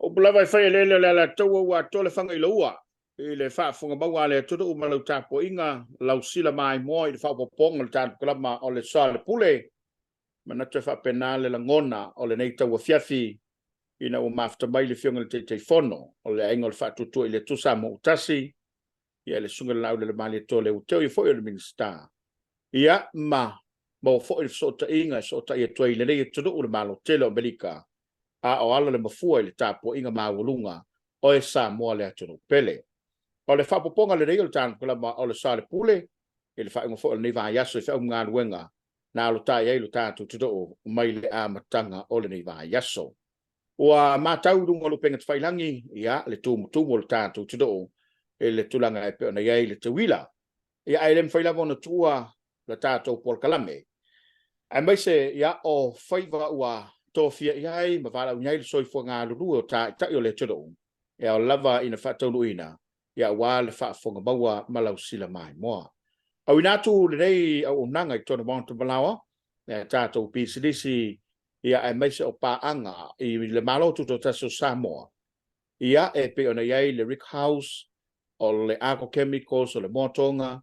Upu lava e fai eleele o le Alataua ua atoa le fanga i loua i le faafofoga maua a le atunuu ma lau tapuaiga, lau sila maimoa i le faaopoopoga o le tatou kalama o le Soalepule. Manatu e faapena le lagona o lenei tauafiafi ina ua mafuta mai le Afioga i le Taitaifono o le Aiga o le Faatuatua i le Atua Samoa ua Tasi, ia le Susuga i le Laulele Malietoa Leuatea, o ia foi o le Minisita, ia ma maua foi le fesootaiga e fesootai atu ai i lenei atunuu le Malo tele o Amerika, a o ala le mafua i le tapuaiga maualuga oe Samoa le atunuu pele. O le faaopoopoga lenei o le Tanokalama o le Soalepule i le faaiuga foi o lenei vaiaso i feau ma galuega na alotai ai lo tatou atunuu mai le amataga o lenei vaiaso. Ua matau i luga o lupega tafailangi, ia, le tumutumu o le tatou atunuu i le tulaga e pei ona i ai le teuila. Ia, ae le mafai lava ona tuua le tatou polokalame, aemaise ia o faiva ua tofia i ai ma valaauina ai le soifua galulue o taitai o le atunuu, e ao lava ina faataunuuina ia aua le faafofoga maua ma lau sila maimoa. Auina atu lenei auaunaga i totonu o Maota Malaoa, e tatou pisinisi ia aemaise o paaga i le Malo Tutoatasi o Samoa, ia e pei ona i ai le Rick House, o le Arco Chemicals, o le Moatoga,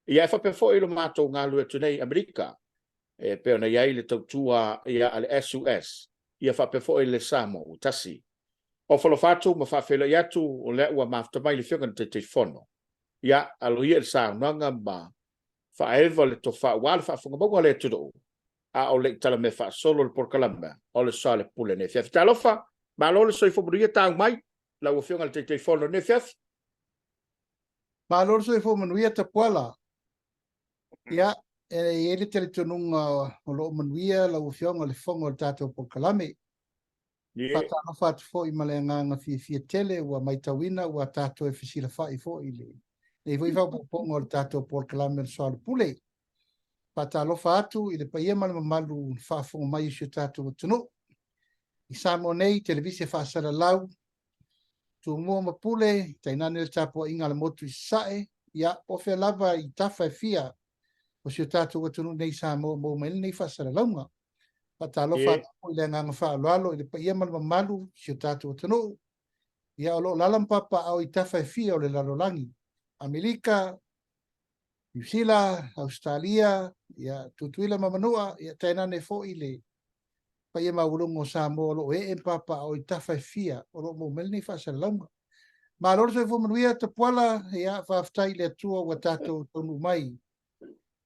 ia e faapea foi lo matou galulue atu nei i Amerika, e pei ona i ai le tautua ia a le SUS, ia faapea foi le Samoa ua tasi. Ofo alofa atu ma faafeiloai atu, o lea ua mafuta mai le Afioga i le Taitaifono. Ia, alo ia i le saunoaga ma faaeva le tofa aua le faafofoga maua a le atunuu, a o le i talamea faasolo le polokalame o le Soalepule nei afiafi. Talofa, malo le soifua manuia, tau mai lau Afioga i le Taitaifono nei afiafi. Malo le soifua manuia Tapuala. Ia, e i ai le talitonuga o lo o manuia lau Afioga i le fofoga o le tatou polokalame. Faatalofa atu foi ma le agaga fiafia tele ua matauina ua tatou e fesilafai foi i lenei foi faaopoopoga o le tatou polokalame o le Soalepule. Faatalofa atu i le paia ma le mamalu faafofoga mai o si o tatou atunuu i Samoa nei, televise faasalalau, Tumua ma Pule, tainane le tapuaiga a le motu i Sasae, ia, po o fea lava i tafa e fia o si o tatou atunuu nei i Samoa maua mai lenei faasalalauga. Faatalofa atu foi i le agaga faaaloalo i le paia ma le mamalu o si o tatou atunuu, ia, o lo o lala ma papaaao i tafa e fia o le lalolagi, Amerika, Niu Sila, Ausetalia, ia, Tutuila ma Manua, ia, tainane foi le paia maualuga o Samoa o lo o ee ma papaaao i tafa e fia o lo o maua mai lenei faasalalauga. Malo le soifua manuia Tapuala, ia, faafetai i le Atua ua tatou taunuu mai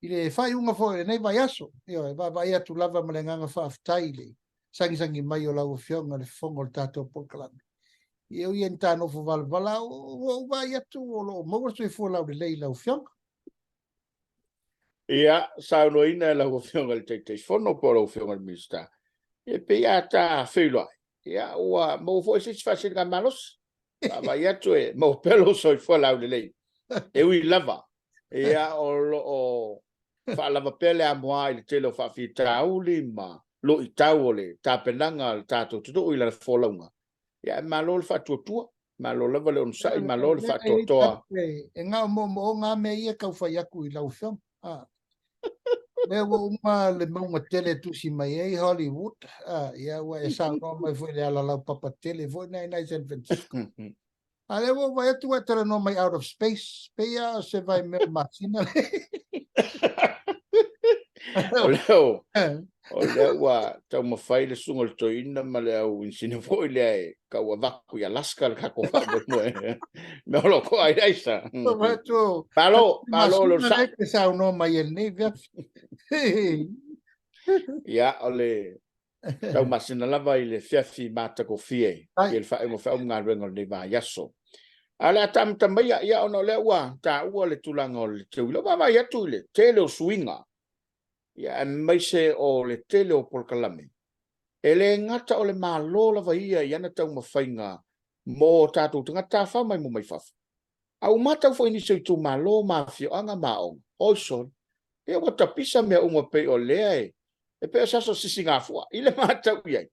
i le faaiuga foi o lenei vaiaso. Ioe, e vaavaai atu lava ma le agaga faafetai i le sagisagi mai o lau Afioga i le fofoga o le tatou polokalame. Ia ui ina ta nofo valavala, ua ou vaai atu o lo o maua le soifua laulelei i lau Afioga. Ia, saunoaina e lau Afioga i le Taitaifono po o lau Afioga i le Minisita, e pei a ta feiloai, ia ua maua foi se isi faasiligamalosi. Vaavaai atu e maua pea lou soifua laulelei. E ui lava, ia o lo o faalava pea le amoa i le tele o faafitauli ma luitau o le tapenaga a le tatou atunuu i lana folauga. Ia ae malo le faatuatua, malo lava le onosai, malo le faatoatoa. E gao moomooga lava mea ia e tau fai atu i lau Afioga. A. Lea ua uma le mauga tele e tusi mai ai Hollywood. A, ia ua e saunoa mai foi i le alalaupapa tele foi lena i ina i San Francisco. A lea ua ou vaai atu ua e talanoa mai out of space, pei lava o se vaimea o masina le. O lea, o lea ua taumafai le susuga o le toeaina ma le au inisinia foi lea e tau avatu i Alaska le tatou faamoemoe. Mea o lo o to'a ai le aisa. Malo, malo le onosai. E saunoa mai e lenei afiafi. Ia, o le taumasina lava i le fiafi matagofie i le faaiuga o feau ma galuega o lenei vaiaso. A o le a taamata maia, ia ona o lea ua taua le tulaga o le teuila. Ua vaavaai atu i le tele o suiga, ia aemaise o le tele o polokalame. E le gata o le Malo lava ia i ana taumafaiga mo tatou tagata tafao mai mo mai fafo, a ua matau foi i nisi o itumalo ma afioaga ma aoga, oi sole, ia ua tapisa mea uma pei o lea e e pei o se aso sisigafua i le matau i ai.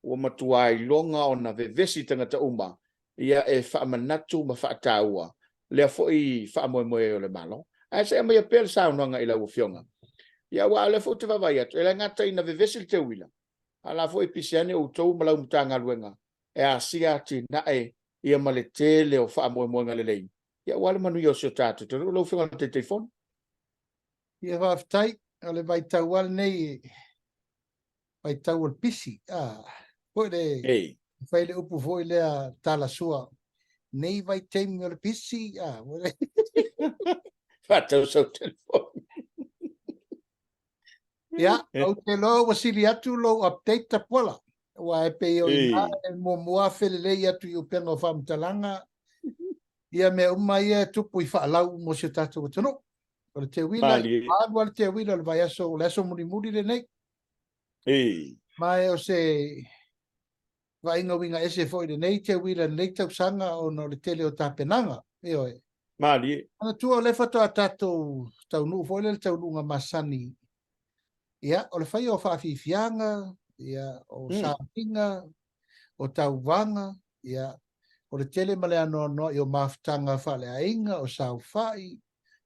Ua matua iloga ona vevesi tagata uma ia e faamanatu ma faataua lea foi faamoemoe o le Malo. Ae se i aumaia pea le saunoaga i lau Afioga. Ia aua o lea foi ou te vaavaai atu, e le gata ina vevesi le teuila, a o la foi e pisi ane outou ma lau Matagaluega. e asia atinae ia ma le tele o faamoemoega lelei, ia aua le manuia o si o tatou atunuu. Lau Afioga i le Taitaifono. Ia faafetai, o le vaitau lava lenei, vaitau o le pisi, a, foi le, Ei. fai le upu foi lea talasua, nei vaitaimi o le pisi, a, foi le... Faatau sau telefoni. Ia, ou te iloa ua sili atu lou update Tapuala, aua e pei o i ina e muamua afe lelei atu i upega o faamatalaga, ia mea uma ia e tupu i faalau mo si o tatou atunuu. O le teuila, Malie. alu lava le teuila o le vaiaso, o le aso mulimuli lenei. Ei. Ma e o se vaaiga uiga ese foi lenei teuila lenei tausaga ona o le tele o tapenaga. Ioe. Malie. Manatua o lea faatoa tatou taunuu foi lea le taunuuga masani. Ia, o le faia o faafiafiaga, ia, o sauniga, o tauvaga, ia, o le tele ma le anoanoai o mafutaga faaleaiga, o saofai,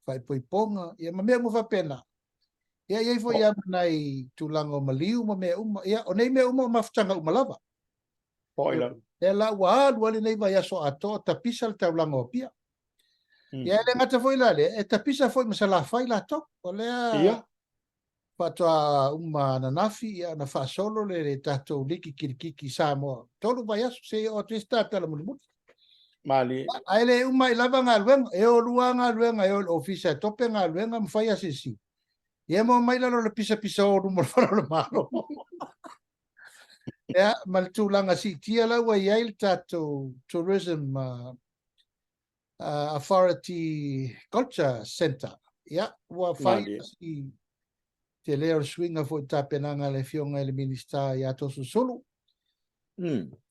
faaipoipoga, ia, ma mea uma faapena. Ia, e i ai foi lava ma nai tulaga o maliu ma mea uma. Ia, o nei mea uma o mafutaga uma lava. Foi lava. Lea la ua alu ai lenei vaiaso atoa o tapisa le taulaga o Apia. Ia, e le gata foi la lea, e tapisa foi ma Salafai latou. O lea faatoa uma ananafi, ia, ona faasolo le tatou liki kilikiki i Samoa. 3 vaiaso seia oo atu ai se tatala mulimuli. Malie. Ae le uma ai lava galuega, e o lua galuega, e o i le ofisa e tope galuega ma fai asiasiga. Ia ma omai lalo o le pisapisa o luma o le fale o le Malo. Ia, ma le tulaga siitia la ua i ai le tatou Tourism Authority Culture Centre. Ia, ua fai Malie. si tele o le suiga foi i tapenaga a le Afioga i le Minisita ia Toeolesulusulu.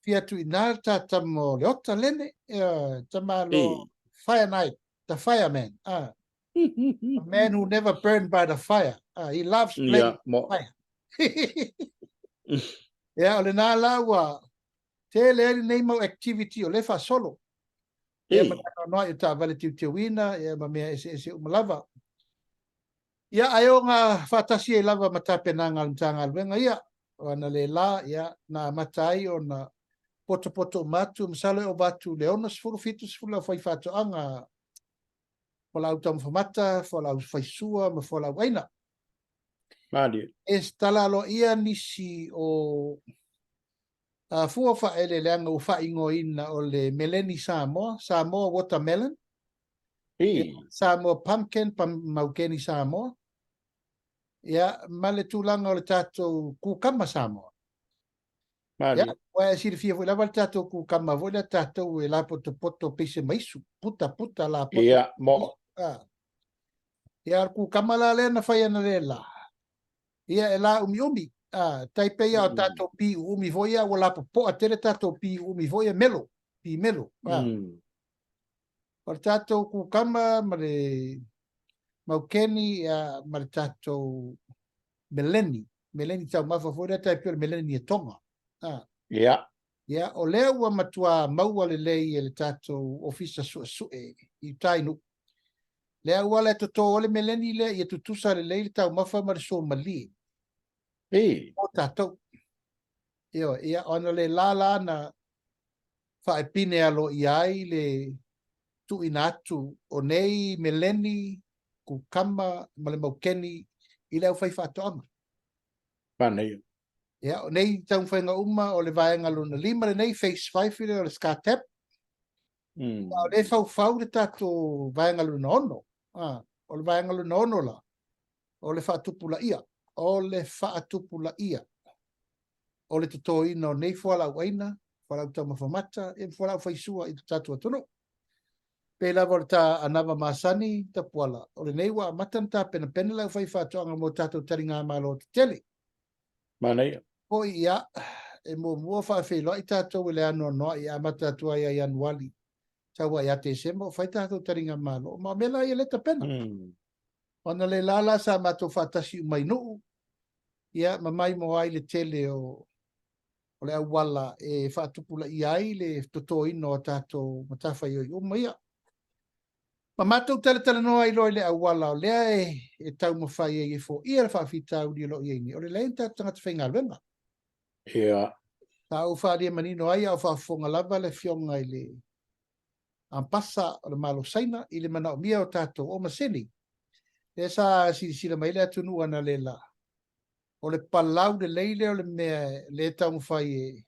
Fia atu i ina le tatama o Leota Lene, ia, tamalo Fire Night, the fireman. A man who never burned by the fire. He loves playing Yeah, mo. fire. Ia, o lena la ua tele ai lenei mau activity o lea e faasolo. Ia, ma anoanoai o taavale teuteuina, ia, ma mea eseese uma lava. Ia, ae o ngā faatasi ai lava ma tapenaga a le Matagaluega ia, o ana le la, ia, na amata ai ona potopoto uma atu, masalo e ova atu i le 60, 70 le aufai faatoaga, fualaau taumafa mata, fualaau faisua ma fualaau aina. Malie. E tala aloaia nisi o fua faaeleeleaga ua faaigoaina o le Meleni Samoa, Samoa Watermelon, Samoa Pumpkin, Maukeni Samoa, ia, ma le tulaga o le tatou kukama Samoa. Malie. Ia, ua e silafia foi lava le tatou kukama foi lea tatou e lapotopoto pese maisu, puta puta lapoto. Ia, mo. Ia, o le kukama la lea na fai ana le la. Ia, e la umiumi. Tai pei o tatou pi uumi foi ia, ua lapopoa tele tatou pi uumi foi ia melo, pi melo. O le tatou kukama ma le maukeni, ia, ma le tatou meleni, meleni taumafa foi lea tai pei o le meleni e Tonga. Ia. Ia, o lea ua matua maua lelei e le tatou ofisa suesue i uta i Nuu. Le auala e toto ai le meleni lea ia tutusa lelei le taumafa ma le suamalie. O tatou. Ioe, ia, o ana le la la na faaepine aloaia ai le tuuina atu o nei meleni, kukama ma le maukeni i le aufaifaatoaga. Manaia. Ia, o nei taumafaiga uma o le vaega lona 5 lenei, phase 5 lea o le SCATEP. O lea e faufau le tatou vaega lona 6. O le vaega lona 6 la, o le faatupulaia. O le faatupulaia. O le totoina o nei fualaau aina, fualaau taumafa mata, ia ma fualaau faisua i le tatou atunuu. Pei lava o le ta anava masani, Tapuala, o lenei ua amata ona tapenapena le aufaifaatoaga mo tatou taligamalo tetele. Manaia. Foi ia, e muamua faafeiloai tatou i le anoanoai e amata atu ai ia Ianuari, tau ai ia Tesema o fai tatou taligamalo. Ma o mea la ia le tapena. Ona le la la sa matou faatasi uma i Nuu, ia, ma maimoa ai le tele o le auala e faatupulaia ai le totoina o tatou matafaioi uma ia. Ma matou talatalanoa ai loa i le auala o lea e taumafai ai e foia le faafitauli o lo o i ai nei, o le leai o tatou tagata faigaluega. Ia. Sa ou faaalia manino ai a o faafofoga lava le Afioga i le Ampasa o le Malo Saina i le manaomia o tatou o masini. Lea sa silasila mai le atunuu analeila, o le palau lelei lea o le mea lea e taumafai e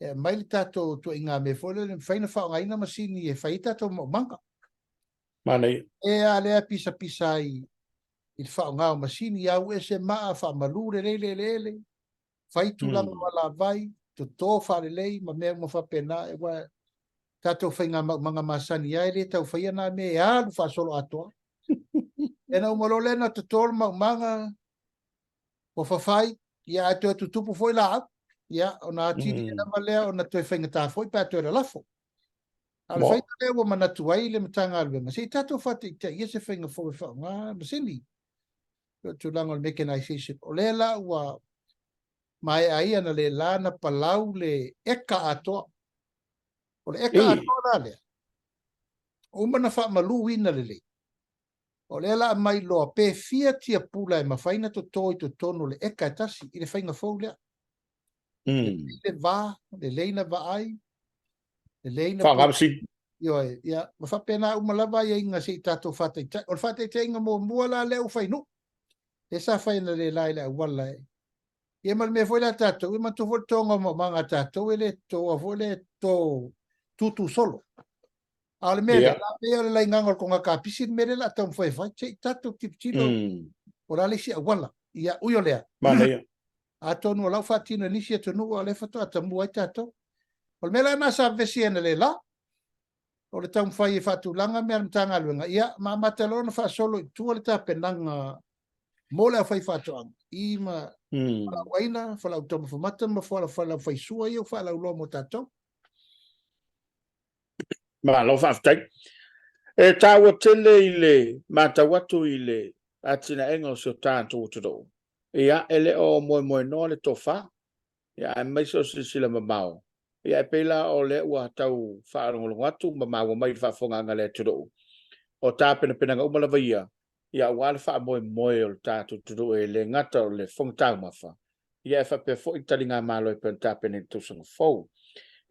e aumai le tatou ituaiga mea foi lea e mafai ona faaaogaina masini e fai ai tatou maumaga. Manaia. E a lea pisapisa ai i le faaaoga o masini, au ese maa, faamalu lelei le eleele, fai tulaga o alavai, toto faalelei ma mea uma faapena, aua tatou faiga maumaga masani lava e le tau faia na mea e alu faasoloatoa. E na uma loa lea na toto le maumaga, ua fafai, ia ae toe tutupu foi laau, ia ona atili lava lea ona toe faigata foi pe a toe lalafo. A o le faiga lea ua manatu ai le Matagaluega, se i tatou faataitaia se faiga fou e faaaoga masini. O le tulaga o le mechanization. O lea la ua maea ai analeila na palau le eka atoa. O le eka atoa la lea, uma na faamaluina lelei. O lea la aumai loa pe fia tiapula e mafai na toto i totonu o le eka e tasi i le faiga fou lea. Lelei le va, lelei na vaai, lelei na Faaaoga masini. Ioe, ia, ma faapena uma lava aiaiga se i tatou faataitai. O le faataitaiga muamua la lea ua fai i Nuu, lea sa fai analeila i le auala e. Ia ma le mea foi lea a tatou, ia manatua foi le totoga o maumaga a tatou, e le totoa foi lea e toto tutu solo. A o le mea lea, la pei o le laigaga o le toga kapisi le mea lea o le a taumafai e fai, se i tatou tilotilo po o le a le isi auala. Ia, ui o lea, Manaia. atonu o la ua faatino e nisi atunuu a o lea faatoa tamua ai tatou. O le mea la lena sa vevesi ai analeila, o le taumafai e faatulaga mea a le Matagaluega, ia, ma amata loa ona faasolo i tua le tapenaga mo le aufaifaatoaga i ma fualaau aina, fualaau taumafa mata ma fualaau faisua ia ua faalauiloa mo tatou. Malo faafetai. E taua tele i le matau atu i le atinaega o si o tatou atunuu. Ia, e le o moemoenoa le tofa, ia, aemaise o silasila mamao. Ia, e pei la o lea ua tau faalogologo atu ma maua mai i le faafofogaaga a le atunuu, o tapenapenaga uma lava ia, ia aua le faamoemoe o le tatou atunuu e le gata o le fofoga taumafa, ia e faapea foi taligamalo e pei ona tapena i le tausaga fou.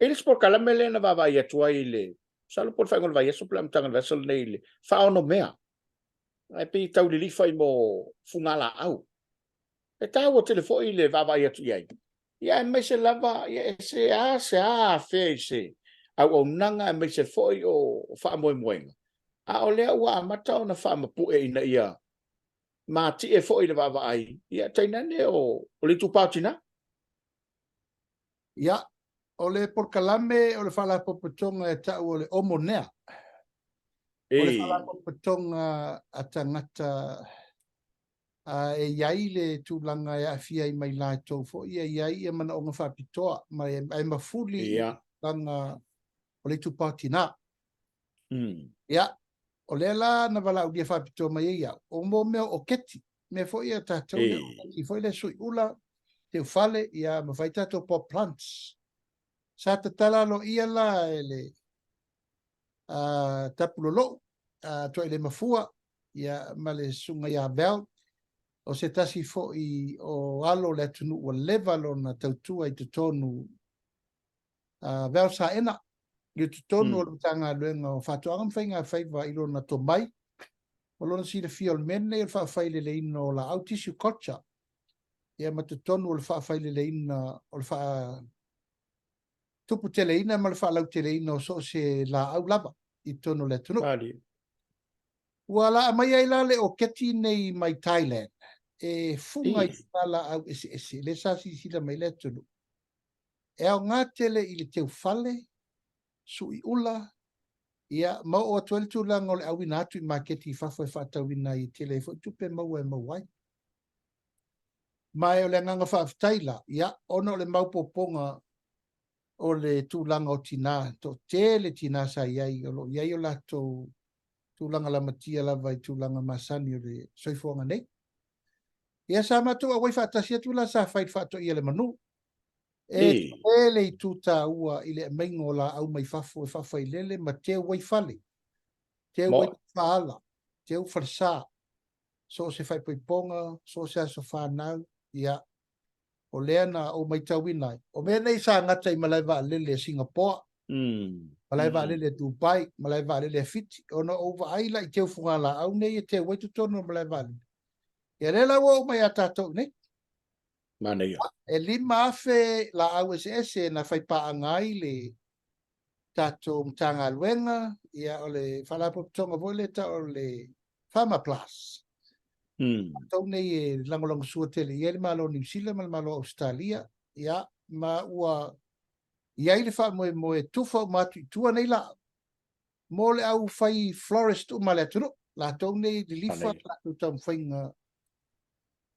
E i ai le isi polokalame lea na vaavaai atu ai i le, masalo po o le faaiuga o le vaiaso po o le amataga o le vaiaso lenei i le faaonomea, ae pei e tau lilifa i mo fugalaau. E taua tele foi le vaavaai atu i ai, ia aemaise lava ia e se a se a afea i se auaunaga aemaise foi o faamoemoega, a o lea ua amata ona faamapue ina ia matie foi le vaavaai, ia tainane o le itupa o tina. Ia, o le polokalame o le faalapotopotoga e tau o le Omonea. O le faalapotopotoga a tagata a e i ai le tulaga e aafia ai mai latou foi, e i ai ia manaoga faapitoa, ma e, e mafuli i le tulaga o le itupa o tina. Ia, o lea la na valaaulia faapitoa mai ai au, o mo mea o oketi, mea foi ia tatou lea oketi foi lea sui ula, teufale, ia ma fai tatou pot plants. Sa tatala aloaia la e le Tapulolou, Tuailemafua, ia ma le susuga ia Val, o se tasi foi o alo o le atunuu ua leva lona tautua i totonu Val Saena, i totonu o le Matagaluega o Faatoaga ma Faigafaiva i lona tomai, ma lona silafia o le mea lenei o le faafaileleina o laau, tissue culture, ia ma totonu o le faafaileleina o le faatuputeleina ma le faalauteleina o so o se laau lava i totonu o le atunuu. Ua laa mai ai la le oketi nei mai Thailand e fuga i laau eseese, lea sa silasila mai le atunuu. E aoga tele i le teufale, sui ula, ia, ma oo atu ai le tulaga o le auina atu i maketi i fafo e faatauina ai e tele ai foi tupe maua e maua ai. Ma e o le agaga faafetai la, ia, ona o le maopoopoga o le tulaga o tina, toatele tina sa i ai, o lo o i ai o latou tulaga lamatia lava i tulaga masani o le soifuaga nei. Ia sa matou auai faatasi atu la sa fai i le faatoia le manu. E tele itu taua i le aumaiga o laau mai fafo e faafailele ma teu ai fale, teu ai faala, teu falesa, so o se faaipoipoga, so o se aso fanau, ia. O lea na ou matauina ai, o mea nei sa gata i malae vaalele a Singapoa, malae vaalele a Dubai, malae vaalele a Fiti, ona ou vaai la i teu fugalaau nei e teu ai totonu o malae vaalele. Ia lea la ua oo mai ia tatou i nei. Manaia. E 5,000 laau eseese na faipaaga ai le tatou Matagaluega, ia o le Faalapotopotoga foi lea e tau o le Pharmaplus. Tatou nei e lagolagosua tele i ai le Malo o Niu Sila ma le Malo o Ausetalia, ia, ma ua i ai le faamoemoe e tufa uma atu i tua nei laau mo le au fai florist uma a le atunuu, latou nei lilifa latou taumafaiga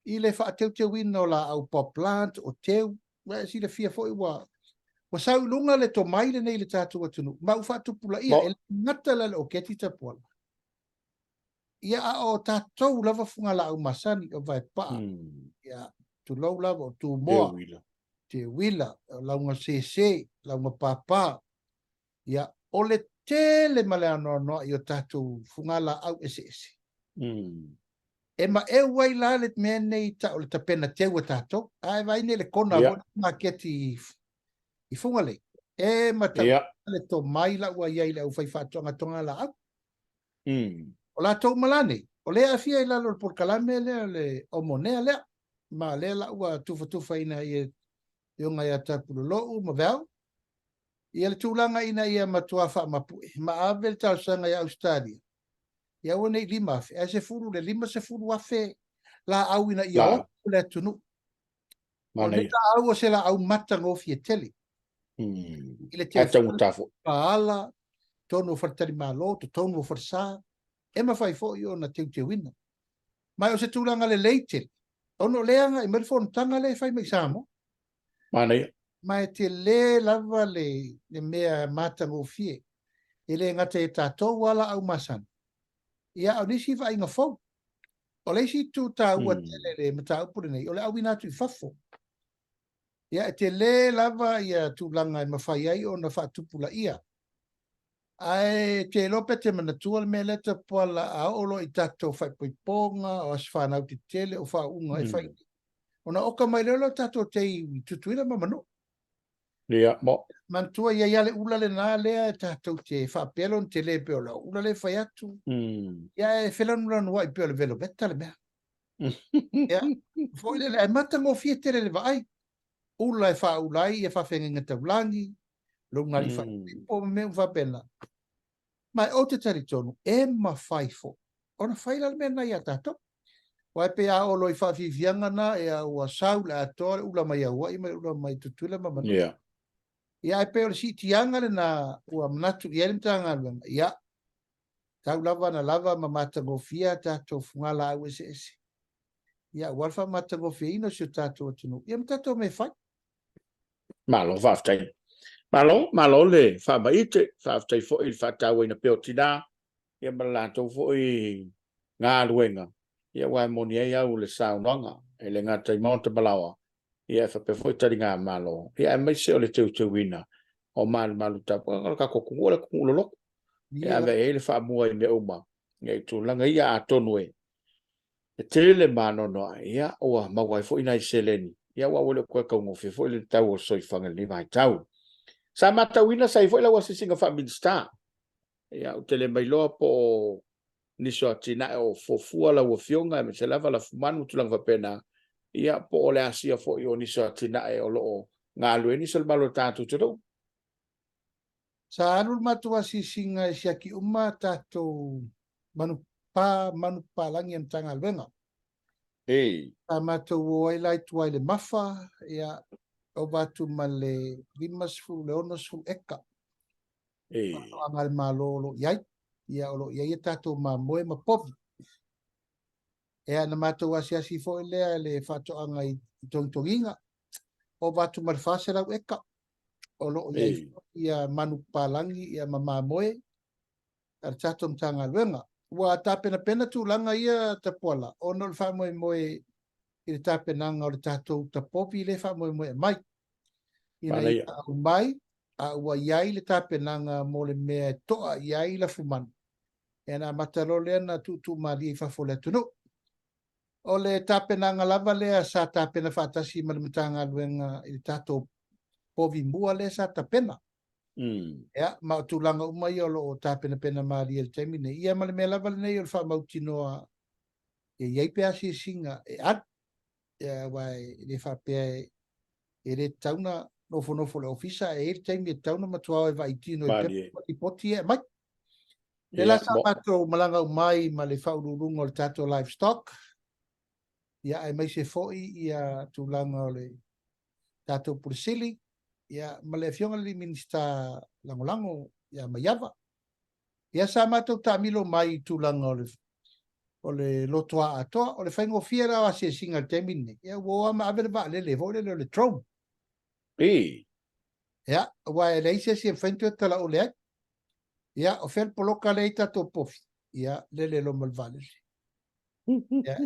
i le faateuteuina o laau pot plant, o teu, ua e silafia foi ua ua sau i luga le tomai lenei i le tatou atunuu, ma ua faatupulaia, e le gata la i le oketi tapuala. Ia, a o tatou lava fugalaau masani, o vaepaa, ia, tulou lava, o tumoa, teuila, o laugasese, laugapapa, ia, o le tele ma le anoanoai o tatou fugalaau eseese. E maeu ai la le mea nei tau o le tapena teu a tatou. A e vaai nei le kona yeah. maketi i, i Fugalei. E matau yeah. le tomai la ua iai le au fai faatoaga toga laau. O latou uma la nei, o lea e aafia i lalo o le polokalame lea o le Omonea lea, ma lea la ua tufatufaina ai e Afioga ia Tapulolou ma Val, ia le tulaga ina ia matua faamapue ma ave le talosaga ia Ausetalia, ia aua ne i 5,000, ae sefulu le 50,000 laau ina ia oo le atunuu. O lenei laau o se laau matagofie tele. I le tele taugata foi. Paala, totonu o faletalimalo, totonu o falesa, e mafai foi ona teuteuina. Ma o se tulaga lelei tele, ona o lea e agai mai le fonotaga lea e fai mai i Samoa. Manaia. Ma e tele lava le, le mea matagofie, e le gata i tatou lava laau masani, ia a o nisi vaaiga fou. O le isi itu taua tele i le mataupu lenei, o le auina atu i fafo. Ia, e tele lava ia tulaga e mafai ai ona faatupulaia. Ae te iloa pe te manatua le mea lea Tapuala, a oo loa i tatou faaipoipoga, o aso fanau tetele, o faauuga e fai, ona oka mai lea o tatou tei i Tutuila ma Manua. Ia, mo. Manatua i ai lava le ula lena lea e tatou te faapea lona tele pei o lau ula lea e fai atu. Ia, e felanulanuai pei o le veloveta le mea. Ia, foi lele, ae matagofie tele le vaai. Ula e faaula ai ia faafeagaiga taulagi, lougali faaipoipo ma mea uma faapena. Ma ou te talitonu, e mafai foi ona fai la le mea lena ia tatou. Aua e pei a oo loa i faafiafiaga na, ia ua sau le atoa le ula mai Aua'i ma le ula mai Tutuila ma Manua. Ia, ae pei o le siitiaga lena ua manatu i ai le Matagaluega, ia, tau lava na lava ma matagofie a tatou fugalaau eseese. Ia, aua le faamatagofieina o si o tatou atunuu, ia ma tatou mea e fai. Malo faafetai. Malo, malo le faamaite, faafetai foi i le faatauaina pea o tinā, ia ma le latou foi galuega, ia aua e moni ai au le saunoaga, e le gata i Maota Malaoa, ia e faapea foi taligamalo, ia aemaise o le teuteuina o malumalu tapuaiga o le tatou atunuu, o le atunuu loloto, e ave i ai le faamua i mea uma, ia i tulaga ia atonu e e tele ma anoanoai, ia ua maua ai foi nai seleni, ia aua ua le o toe taugofie foi le tau o le soifuaga i lenei vaitau. Sa matauina sa i ai foi lau asiasiga faa-Minisita, ia ou te le mailoa po o nisi o atinae o fuafua lau Afioga aemaise lava lafumanu ma tulaga faapena, ia po o le asia foi o nisi o atinae o lo o galulue ai nisi o le malu o le tatou atunuu. Sa alu le matou asiasiga e siaki uma tatou manu pa, manu papalagi a Matagaluega. Ei. Sa matou o ai la i tua i le Mafa, ia, ova atu ma le 50 le 60 eka. Ei. Faatoaga a le Malo o lo o i ai. Ia, o lo o i ai a tatou mamoe ma povi. Ia, na matou asiasi foi lea i le faatoaga i Togitogiga, ova atu ma le 400 eka. O lo o i ai foi ia manu papalagi ia ma mamoe a le tatou Matagaluega. Ua tapenapena tulaga ia Tapuala ona o le faamoemoe i le tapenaga o le tatou tapovi lea e faamoemoe e aumai. Ina ia aumai a ua i ai le tapenaga mo le mea e to'a i ai lafumanu, ia ona amata loa lea ona tuutuumalie i fafo o le atunuu. O le tapenaga lava lea sa tapena faatasi ma le Matagaluega i le tatou povi mua lea sa tapena. Ia, ma o tulaga uma ia o lo o tapenapena malie i le taimi lenei. Ia ma le mea lava lenei o le faamautinoa e i ai pea asiasiga e alu. Ia, aua e le faapea e le tatau ona nofonofo i le ofisa, e i ai le taimi e tatau ona matua o e vaai tino i pepa ma lipoti ia e aumai. Lea la sa matou malaga uma ai ma le faauluuluga o le tatou livestock, ia aemaise foi ia tulaga o le tatou Pule Sili, ia ma le Afioga i le Minisita Lagolago ia Maiava. Ia sa matou taamilo mai i tulaga o le o le lotoa atoa, o le faigofie la o asiasiga i le taimi lenei, ia ua o lava ma ave le vaalele foi lele o le drone. Ia, aua e leai se isi e mafai ona toe talaole ai. Ia, o fea le poloka lea i tatou povi? Ia, lele loa ma le vaalele. Ia,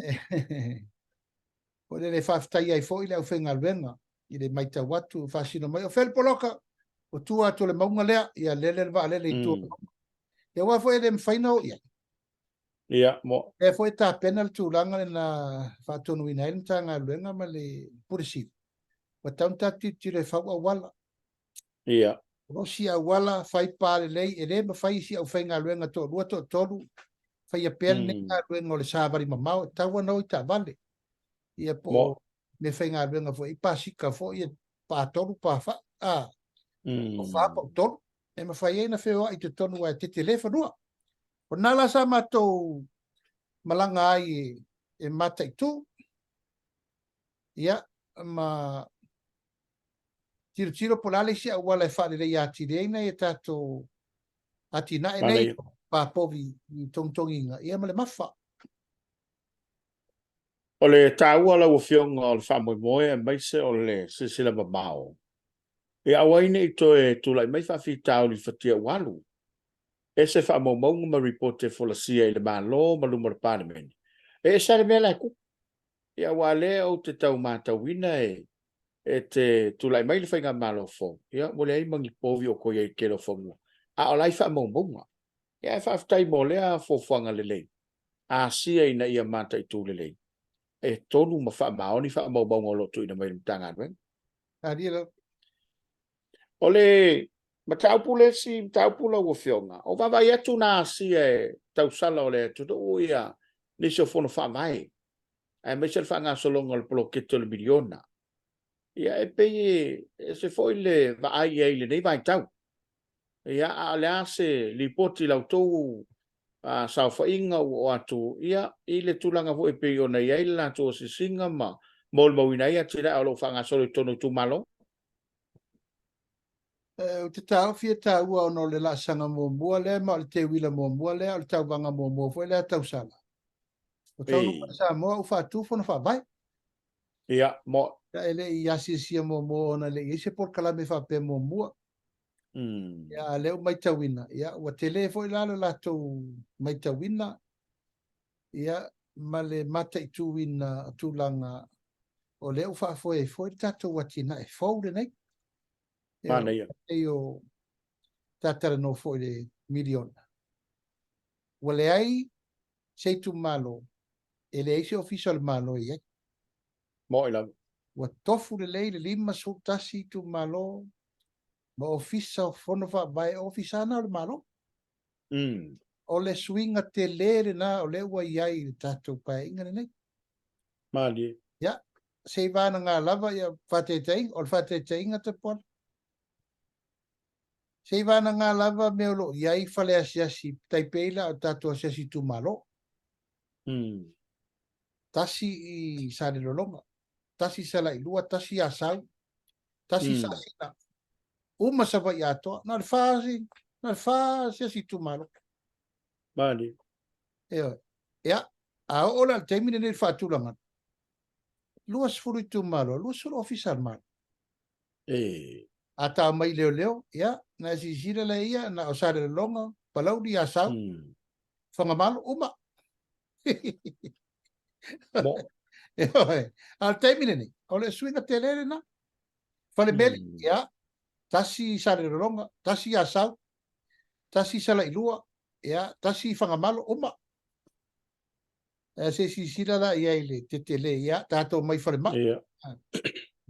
foi lele e faafetai ai foi le aufaigaluega i le matau atu, faasino mai, o fea le poloka? O tua atu o le mauga lea, ia lele le vaalele i tua. Ia, aua foi e le mafai ona o i ai. Ia, mo. Lea foi e tapena le tulaga lena faatonuina ai le Matagaluega ma le Pule Sili. Ua tatau ona tatou tilotilo e fau auala. Kolosi auala, fai pa lelei, e le mafai e si aufaigaluega toalua toatolu faia pea lenei galuega o le savali mamao, e tatau ona o i taavale. Ia po o meafaigaluega foi, pasika foi, e pa tolu, pa fa, a, o fa pa o tolu, e mafai ai ona feoai i totonu aua e tetele fanua. O lena la sa matou malaga ai e mataitu, ia, ma tilotilo po o le a le isi auala e faaleleia atili ai nai a tatou atinae nei, pa povi i togitogiga, ia ma le mafa. O le taua lau Afioga o le faamoemoe aemaise o le silasila mamao, ia aua ai ne i toe tulai mai faafitauli fatia ua alu. Ese faamaumauga ma ripoti e folasia i le Malo ma luma o le Palemene. E ese lava le mea la e tupu. Ia aua o lea ou te tau matauina e e te tulai mai le faigamalo fou, ia ua leai ma ni povi o toe i ai i le tele o fanua, a o la e i faamaumauga. Ia ae faafetai mo lea fuafuaga lelei, asia ina ia mataitu lelei, e tonu ma faamaoni faamaumauga o lo o tuuina mai e le Matagaluega. O le mataupu le isi mataupu lau Afioga, o vaavaai atu na asia e tausala o le atunuu ia nisi o fono faavae, aemaise le faagasologa o le poloketi o le miliona. Ia e pei e ese foi le vaai i ai i lenei vaitau. Ia, a o le a se lipoti i la outou saofaiga ua oo atu ia i le tulaga foi e pei ona i ai le latou asiasiga ma molimauina ai atinae o lo o faagasolo i totonu o itumalo? Ou te taofi e taua ona o le laasaga muamua lea ma o le teuila muamua lea, o le tauvaga muamua foi lea a tausala. O taunuu mai Samoa ua faatu fono faavae. Ia, mo. Ia, e le i asiasia muamua ona e le i i ai se polokalame faapea muamua. Ia, a o lea ua matauina, ia, ua tele foi la le latou matauina, ia, ma le mataituina o tulaga o lea ua faafoe ai foi le tatou atinae fou lenei. Manaia. Ia, o tatalanoa foi i le miliona. Ua leai se itumalo, e leai se ofisa o le Malo e i ai. Moi lava. Ua tofu lelei le 51 itumalo ma ofisa o fono faavae, o ofisa na o le Malo. O le suiga tele lena o lea ua i ai i le tatou Paeaiga lenei. Malie. Ia, se i vanaga lava ia faataitaiga, o le faataitaiga Tapuala. Se i vanaga lava mea o lo o i ai fale asiasi, tai pei la o tatou asiasi itumalo. Tasi i Salelologa, tasi i Salailua, tasi i Asau, tasi i Sasina. Uma Savaii atoa, na o le fa, na o le fa asiasi itumalo. Malie. Ioe. Ia, a oo la i le taimi lenei i le faatulagaga, 20 itumalo, 20 ofisa a le Malo. A tao mai i leoleo, ia, na e silasila lea ia, na o Salelologa, Palauli, Asau, Fagamalo, uma. Mo. Ioe. A o le taimi lenei, o le suiga tele lena. Falemeli, ia, tasi i Salelologa, tasi i Asau, tasi i Salailua, ia, tasi i Fagamalo, uma. Ae se i silasila la i ai i le tetele, ia, tatou mai falemai. Ia.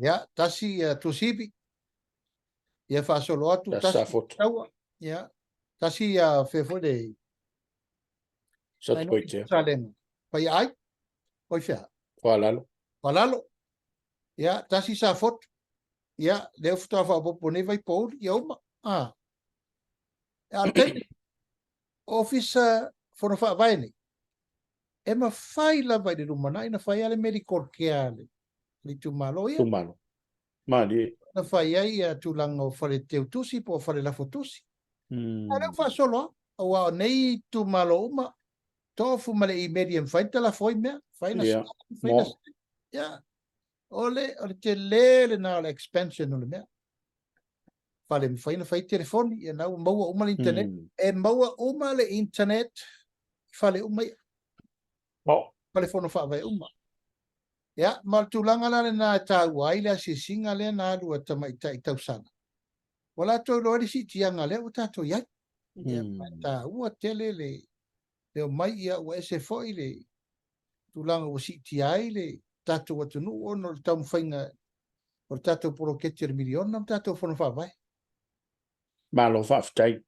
Ia, tasi ia Tuasivi, ia faasolo atu, Tasi tasi Safotu. Taua, ia, tasi ia fea foi le Satupaitea. Salega. Faiaai, oi fea? Foalalo. Foalalo. Ia, tasi Safotu. Ia, lea faatoa faaopoopo nei Vaipouli, ia uma. Ah. A o le taimi, Ofisa Fono Faavae nei, e mafai lava i le lumanai na fai ai le medical care a le itumalo ia. Itumalo. Malie. Na fai ai ia tulaga o fale teutusi po o fale lafotusi. A o lea ua faasolo lava, aua o nei itumalo uma, tofu ma le imeli e mafai ona talafo ai mea, mafai ona scan, mafai ona scan. Ia, o le, o le tele lena o le expansion o le mea. Fale mafai ona fai telefoni, ia na ua maua uma le internet. E maua uma le internet i fale uma ia. Oh. Fale fono faavae uma. Ia, ma o le tulaga la lena e taua ai le asiasiga lea na alu a tamaitai tausaga. Ua latou iloa ai le siitiaga lea ua tatou i ai. Ia, ma e taua tele le, le omai, ia ua ese foi le tulaga ua siitia ai le tatou atunuu ona o le taumafaiga o le tatou poloketi o le miliona ma tatou fono faavae. Malo faafetai.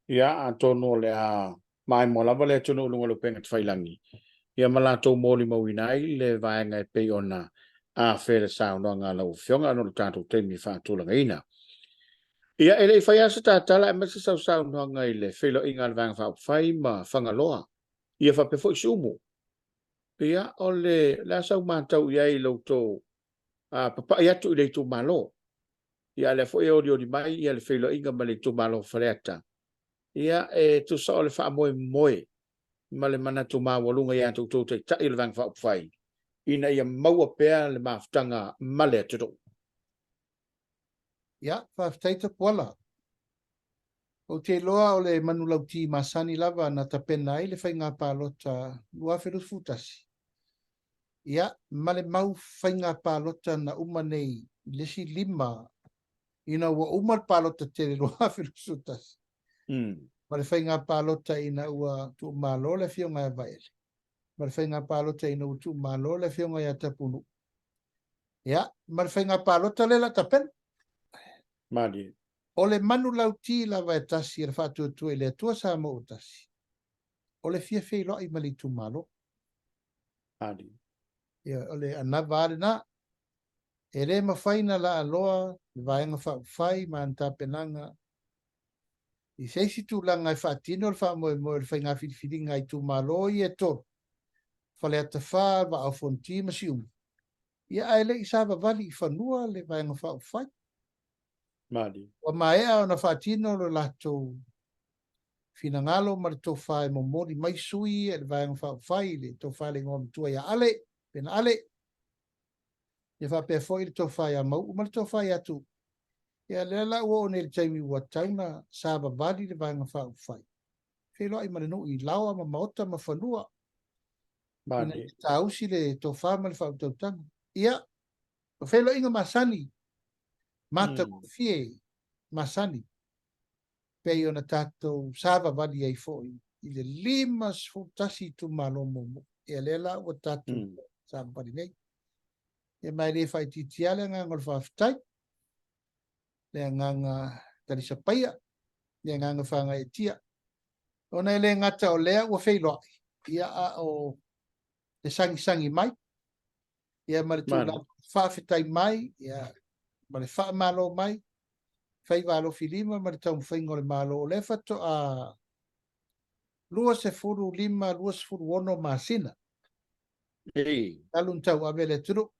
Ia, atonu o le a maimoa lava le atunuu i luga o le upega tafailagi, ia ma latou molimauina ai le vaega e pei ona afea i le saunoaga a lau Afioga ona o le tatou taimi faatulagaina. Ia, e le i fai lava se tatala aemaise sau saunoaga i le feiloaiga a le Vaega Faaupufai ma Fagaloa, ia faapea foi Siumu. Ia, o le, le a sau matau i ai i lo outou papai atu i le itumalo. Ia, a lea foi e olioli mai ia le feiloaiga ma le itumalo o Faleata. Ia, e tusa o le faamoemoe ma le manatu maualuga ia te outou Taitai o le Vaega Faaupufai, ina ia maua pea le mafutaga ma le atunuu. Ia, faafetai Tapuala. Ou te iloa o le manulauti masani lava na tapena ai le faiga palota 2021, ia, ma le mau faiga palota na uma nei i le isi 5 ina ua uma le palota tele 2021, ma le faiga palota ina ua tuumalo le Afioga ia Vaele, ma le faiga palota ina ua tuumalo le Afioga ia Tapunuu, ia, ma le faiga palota lea o le a tapena. Malie. O le manulauti lava e tasi e le Faatuatua i le Atua Samoa ua tasi, o le fia feiloai ma le itumalo. Malie. Ia, o le anava lava lena. E le mafai ona laaloa le Vaega Faaupufai ma ana tapenaga i se isi tulaga e faatino le faamoemoe o le faiga filifiliga a itumalo ia e tolu, Faleata 4, Vaa o Fonoti ma Siumu, ia ae le i savavali i fanua le Vaega Faaupufai. Malie. Ua maea ona faatino lo latou finagalo ma le tofa e momoli mai sui ia i le Vaega Faaupufai, le tofa i le Igoamatua ia Ale, Pena Ale, ia faapea foi le tofa ia Mauu ma le tofa ia Tuuu. Ia lea la ua oo nei i le taimi ua tatau ona savavali le Vaega Faaupufai, feiloai ma le nuu i laoa ma maota ma fanua, ina ia tausi le tofa ma le faautautaga. Ia, o feiloaiga masani, matagofie masani, pei ona tatou savavali ai foi i le 51 itumalo muamua. Ia lea la ua tatou savavali nei. Ia ma e le faaitiitia le agaga o le faafetai, le agaga talisapaia, le agaga faagaeetia, ona e le gata o lea ua feiloai, ia a o le sagisagi mai, ia ma le tulaga faafetai mai, ia ma le faamalo mai, faiva alofi lima ma le taumafaiga o le Malo, o lea faatoa 25, 26 masina talu ona tauave le atunuu.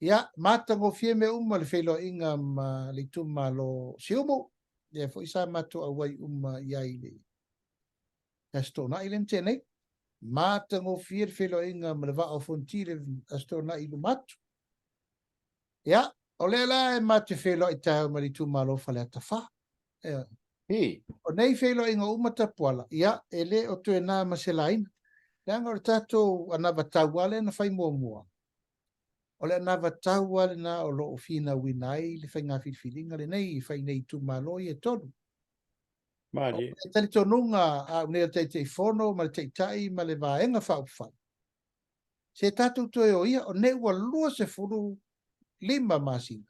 Ia, matagofie mea uma le feiloaiga ma le itumalo Siumu, lea foi sa matou auai uma i ai i le Aso Toonai lea na tea nei. Matagofie le feiloaiga ma le Vaa o Fonoti i le Aso Toonai i luma atu. Ia, o lea la e ma te feiloai taeao ma le itumalo o Faleata 4. Ioe. O nei feiloaiga uma Tapuala, ia, e le o toe na ma se laina. Leaga o le tatou anavatau lava lea na fai muamua, o le anavatau lava lena o lo o finauina ai le faiga filifiliga lenei e fai nei itumalo ia e tolu. Malie. O le talitonuga a au nei o le Taitaifono ma le Taitai ma le Vaega Faaupufai, Se tatou toe o ia, o nei ua 25 masina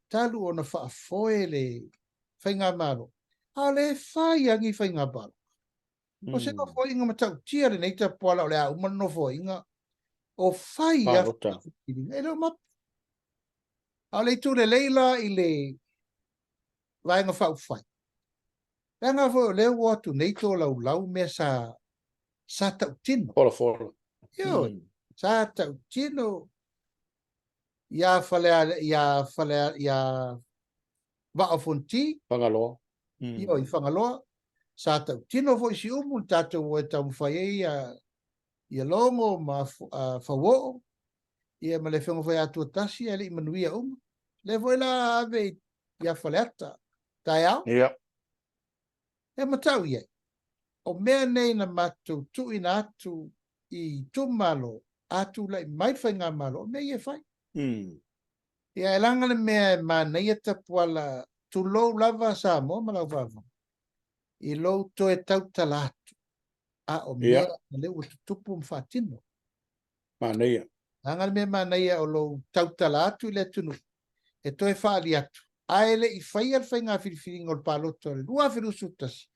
talu ona faafoe le faigamalo, a o lea e fai lava ni faiga palota. O se nofoaiga matautia lenei tapuala o le a uma le nofoaiga o fai lava filifiliga, e le o mapu. A o le itu lelei la i le Vaega Faaupufai, leaga foi o lea ua o atu nei tolaulau mea sa sa tautino. Folafola. Ioe, sa tautino ia Fale ia Fale ia Vaa o Fonoti, Fagaloa. Ioe, i Fagaloa, sa tautino foi Siumu le tatou o e taumafai ai ia ia Logo ma Fauoo, ia ma le afioga foi ia Tuatasi, ae le i manuia uma. Lea foi la ave ia Faleata, taeao. Ia. E matau i ai, o mea nei na matou tuuina atu i itumalo, a tulai mai le faigamalo, o mea ia e fai. Ia, e leaga le mea e manaia Tapuala, tulou lava Samoa ma lau faafofoga, i lou toe tautala atu, a o mea lea ua tutupu ma faatino. Manaia. Leaga le mea manaia o lou tautala atu i le atunuu e toe faaali atu, ae le i faia le faiga filifiliga o le palota o le 2021,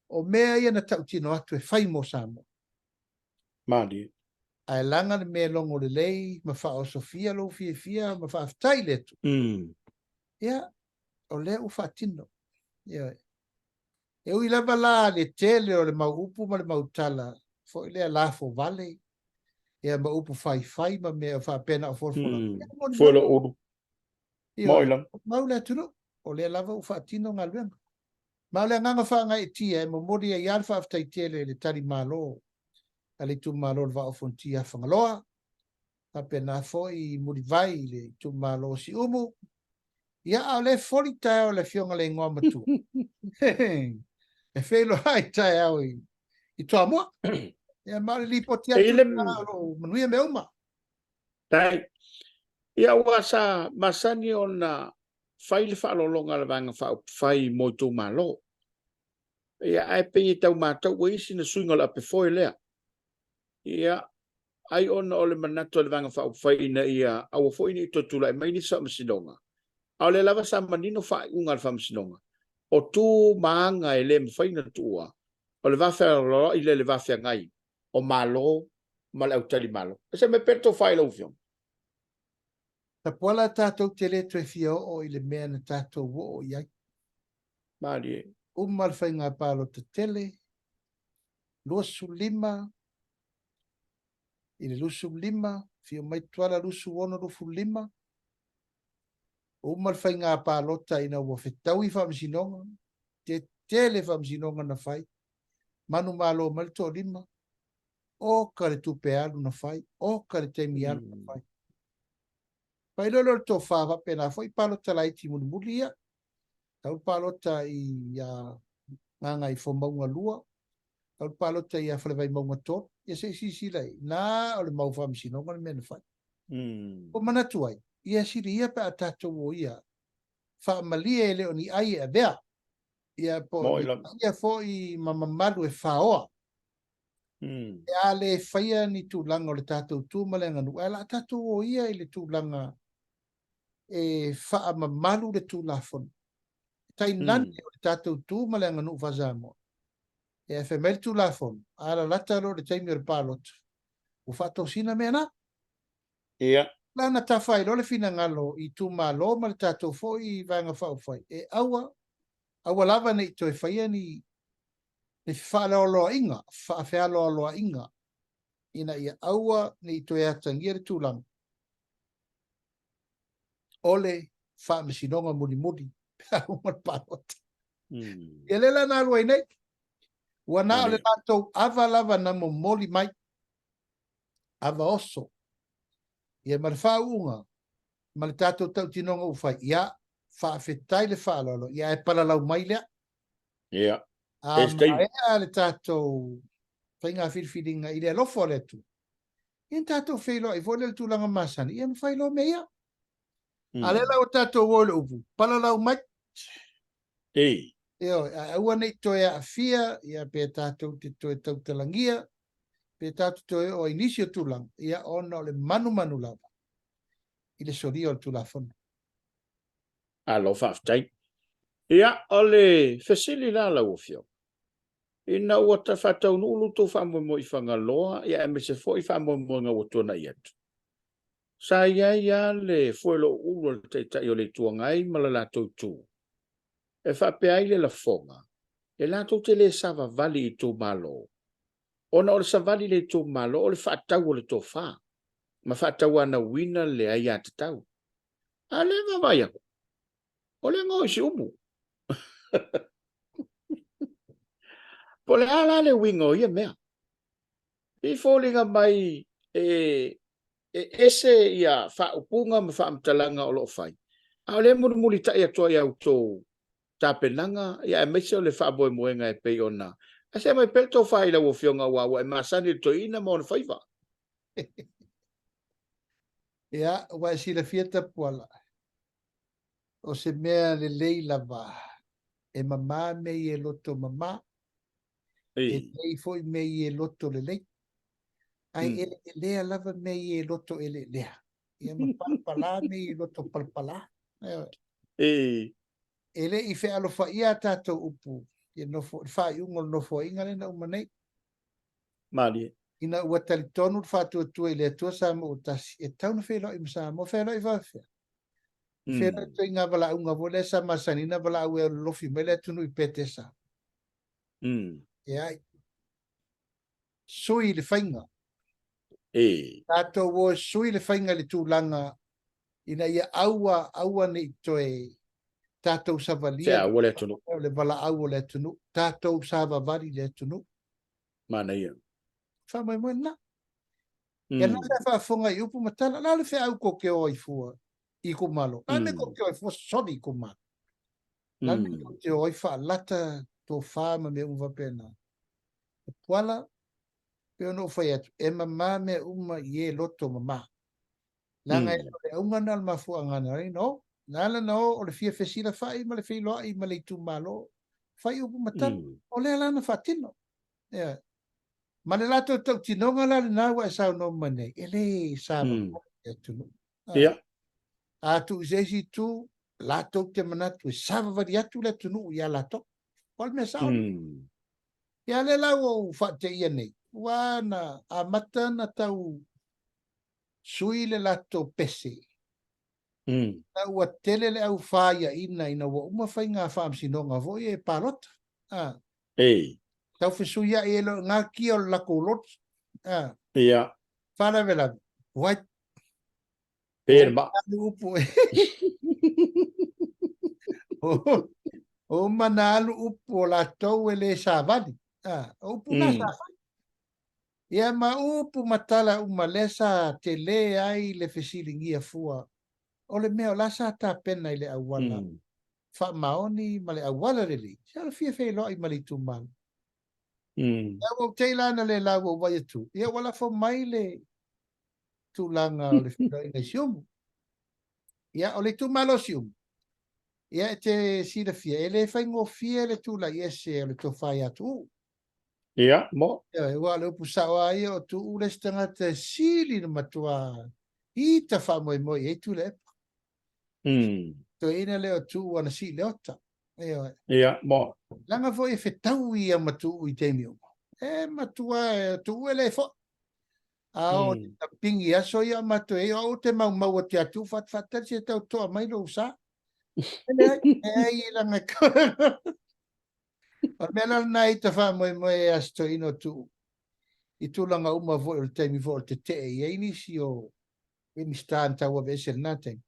o mea ia na tautino atu e fai mo Samoa. Malie. Ae leaga le mea logo lelei ma faaosofia lou fiafia ma faafetai i le Atua. Ia, o lea ua faatino. Ioe. E ui lava la le tele o le mau upu ma le mau tala foi lea lafo vale, ia ma upu faifai ma mea faapea na o folafola. Mm. Foi lo ulu. Moi lava. Mau le atunuu, o lea lava ua faatino galuega. Ma o le agaga faagaeetia e momoli ai lava le faafetai tele i le tali malo a le itumalo o le Vaa o Fonoti ia Fagaloa, faapena foi i Mulivai i le itumalo o Siumu. Ia, a o lea e foli taeao i le afioga i le igoa matua. E feiloai taeao i, i Toamua. Ia, ma o le lipoti atu le... o lo o manuia mea uma. Tai. Ia, ua sa masani ona fai le faaaloaloga a le Vaega Faaupufai mo itumalo. Ia, ae pei e tau matau ua i ai sina suiga o le apefoe lea. Ia, ai ona o le manatu a le Vaega Faaupufai ina ia aua foi ne i toe tulai mai nisi faamasinoga, a o lea lava sa manino faaiuga a le Faamasinoga, o tu ma aga e le mafai ona tuua, o le va fealoaloai lea i le va feagai o Malo ma le autalimalo. E se mea pea le tofa i lau Afioga? Tapuala tatou te le toe fia oo i le mea na tatou oo i ai. Malie. Uma le faiga palota tele, 25 i le 25, afio mai Tuala 26, 25, uma le faiga palota ina ua fetaui faamasinoga, tetele faamasinoga na fai, manumalo mai le toalima, oka le tupe alu na fai, oka le taimi alu na fai. Fai loa lea o le tofa faapena foi palota laiti mulimuli ia, tau le palota i a Gagaifomauga 2, tau le palota ia Falevaimauga 3, ia se i silasila i na o le mau faamasinoga le mea na fai. Ua manatu ai, ia sili ia pe a tatou o ia faamalie e le o ni ai e avea, ia po o ni ia foi ma mamalu e faoa. E a le faia ni tulaga o le tatou tu ma le aganuu, ae o le a tatou o ia i le tulaga e faamamalu le Tulafono. E tainane o le tatou tu ma le aganuu faa-Samoa. E fai mai le Tulafono, a lalata loa le taimi o le palota, ua faatosina mea na. Ia. La na tafa ai loa le finagalo i itumalo ma le tatou foi Vaega Faaupufai, e aua, aua lava ne i toe faia ni, ni faaleoloaiga, faafealoaloaiga, ina ia aua ne i toe atagia le tulaga o le faamasinoga mulimuli pe a uma le palota. Ia lea la na alu ai nei, ua na o le latou ava lava na momoli mai, ava oso, ia ma le faauuga ma le tatou tautinoga ua fai, ia, faafetai le faaaloalo, ia ae palalau mai lea. Ia. A maea le tatou faiga filifiliga i le alofa o le Atua, ia na tatou feiloai foi lea i le tulaga masani, ia ma fai loa mea ia. A lea la ua tatou o i le upu, palalau mai. Ei. Ioe, ae aua ne i toe aafia, ia pe tatou te toe tautalagia, Pe tatou te toe oo ai i nisi o tulaga, ia ona o le manumanu lava i le solia o le Tulafono. Malo faafetai. Ia, o le fesili la lau Afioga, ina ua faataunuu lo outou faamoemoe i Fagaloa, ia aemaise foi faamoemoega ua tuanai atu, sa i ai lava le fuelouulu a le Taitai o le Itu Agai ma le latou itu, e faapea ai le lafoga, e latou te le savavali i itumalo, ona o le savali i le itumalo o le faatau o le tofa ma faatauanauina le aiatatau. A lea e vaavaai atu, o lea e gaoi i Siumu. Po o le a la le uiga o ia mea? I foliga mai e ese ia faaupuga ma faamatalaga o lo o fai, a o lea e mulimulitai atu ai i a outou tapenaga, ia aemaise o le faamoemoega e pei ona. Ae se aumai pea le tofa i lau Afioga aua ua e masani i le toeaina ma ona faiva. Ia, ua e silafia Tapuala, o se mea lelei lava e mamā mea ia e loto mamā, e lelei foi mea ia e loto lelei, ae eleelea lava mea ia e loto eleelea, ia ma palapalā mea ia e loto palapalā. E le i fealofaia a tatou upu i le faaiuga o le Nofoaiga lea na uma nei. Malie. Ina ua talitonu le Faatuatua i le Atua Samoa ua tasi, e tatau ona feiloai ma Samoa. Feiloai faafefea? Feiloai ituaiga valaauga foi lea sa masani ona valaau e lolofi mai le atunuu i Petesa. Leai. Sui le faiga. Tatou o e sui le faiga i le tulaga ina ia aua, aua ne i toe tatou savalia Feau o le atunuu. le valaau o le atunuu, tatou savavali i le atunuu. Manaia. Faamoemoe lena. Ia na le faafofoga i upu ma tala, la le feau kou te o ai fua i itumalo. La le kou te o ai fua soli itumalo. La le kou te o ai faalata tofa ma mea uma faapena. E Puala, pei ona ou fai atu, e mama mea uma i e loto mama. Leaga e o le auga lena o le mafuaaga na ala ai ona o. Na ala ona o, o le fia fesilafai ma le feiloai ma le itumalo, fai upu ma tala. O lea la na faatino. Ioe. Ma le latou tautinoga la lena ua e saunoa mai nei, e le savavali le atunuu. Ia. A tuu i se isi itu, latou te manatu e savavali atu le atunuu ia latou. O le mea sao lena. Ia lea la ua ou faateia nei, ua na amata na tau sui le latou pese. Na ua tele le au faiaina ina ua uma faiga faamasinoga foi e palota. Ei. Tau fesuiai e le ngā kia o le lakou lotu. Ia. Faalavelave. Uai. Pe le maa. Alu upu. O uma na alu upu o latou e le savali. O upu na sa fai. Ia ma upu ma tala uma lea sa tele ai le fesiligia fua o le mea o la sa tapena i le auala faamaoni ma le auala lelei, sa le fia feiloai ma le itumalo. Ia ua ou tei la na le la ua ou vaai atu, ia ua lafo mai le tulaga o le feiloaiga i Siumu. Ia o le itumalo o Siumu, ia e te silafia, e le faigofie le tulai ese o le tofa ia Tuuu. Ia, mo. Ia, aua o le upu sao lava ia o Tuuu le isi tagata e sili ona matua ita faamoemoe i ai Tuilaepa. Toeaina lea o Tuuu ana sii le ota. Ioe. Ia, mo. Leaga foi e fetau ia ma Tuuu i taimi uma. E matua e Tuuu e le foi. A o na pingi aso ia o matou i ai, o au ou te maumau atu ia Tuuu faatali se tau toa mai lou sa. E leai, e leai leaga e O le mea la lena e ita faamoemoe ai a si toeaina o Tuuu i tulaga uma foi o le taimi foi o le tetee i ai nisi o Minisita na tauaveese i lena taimi.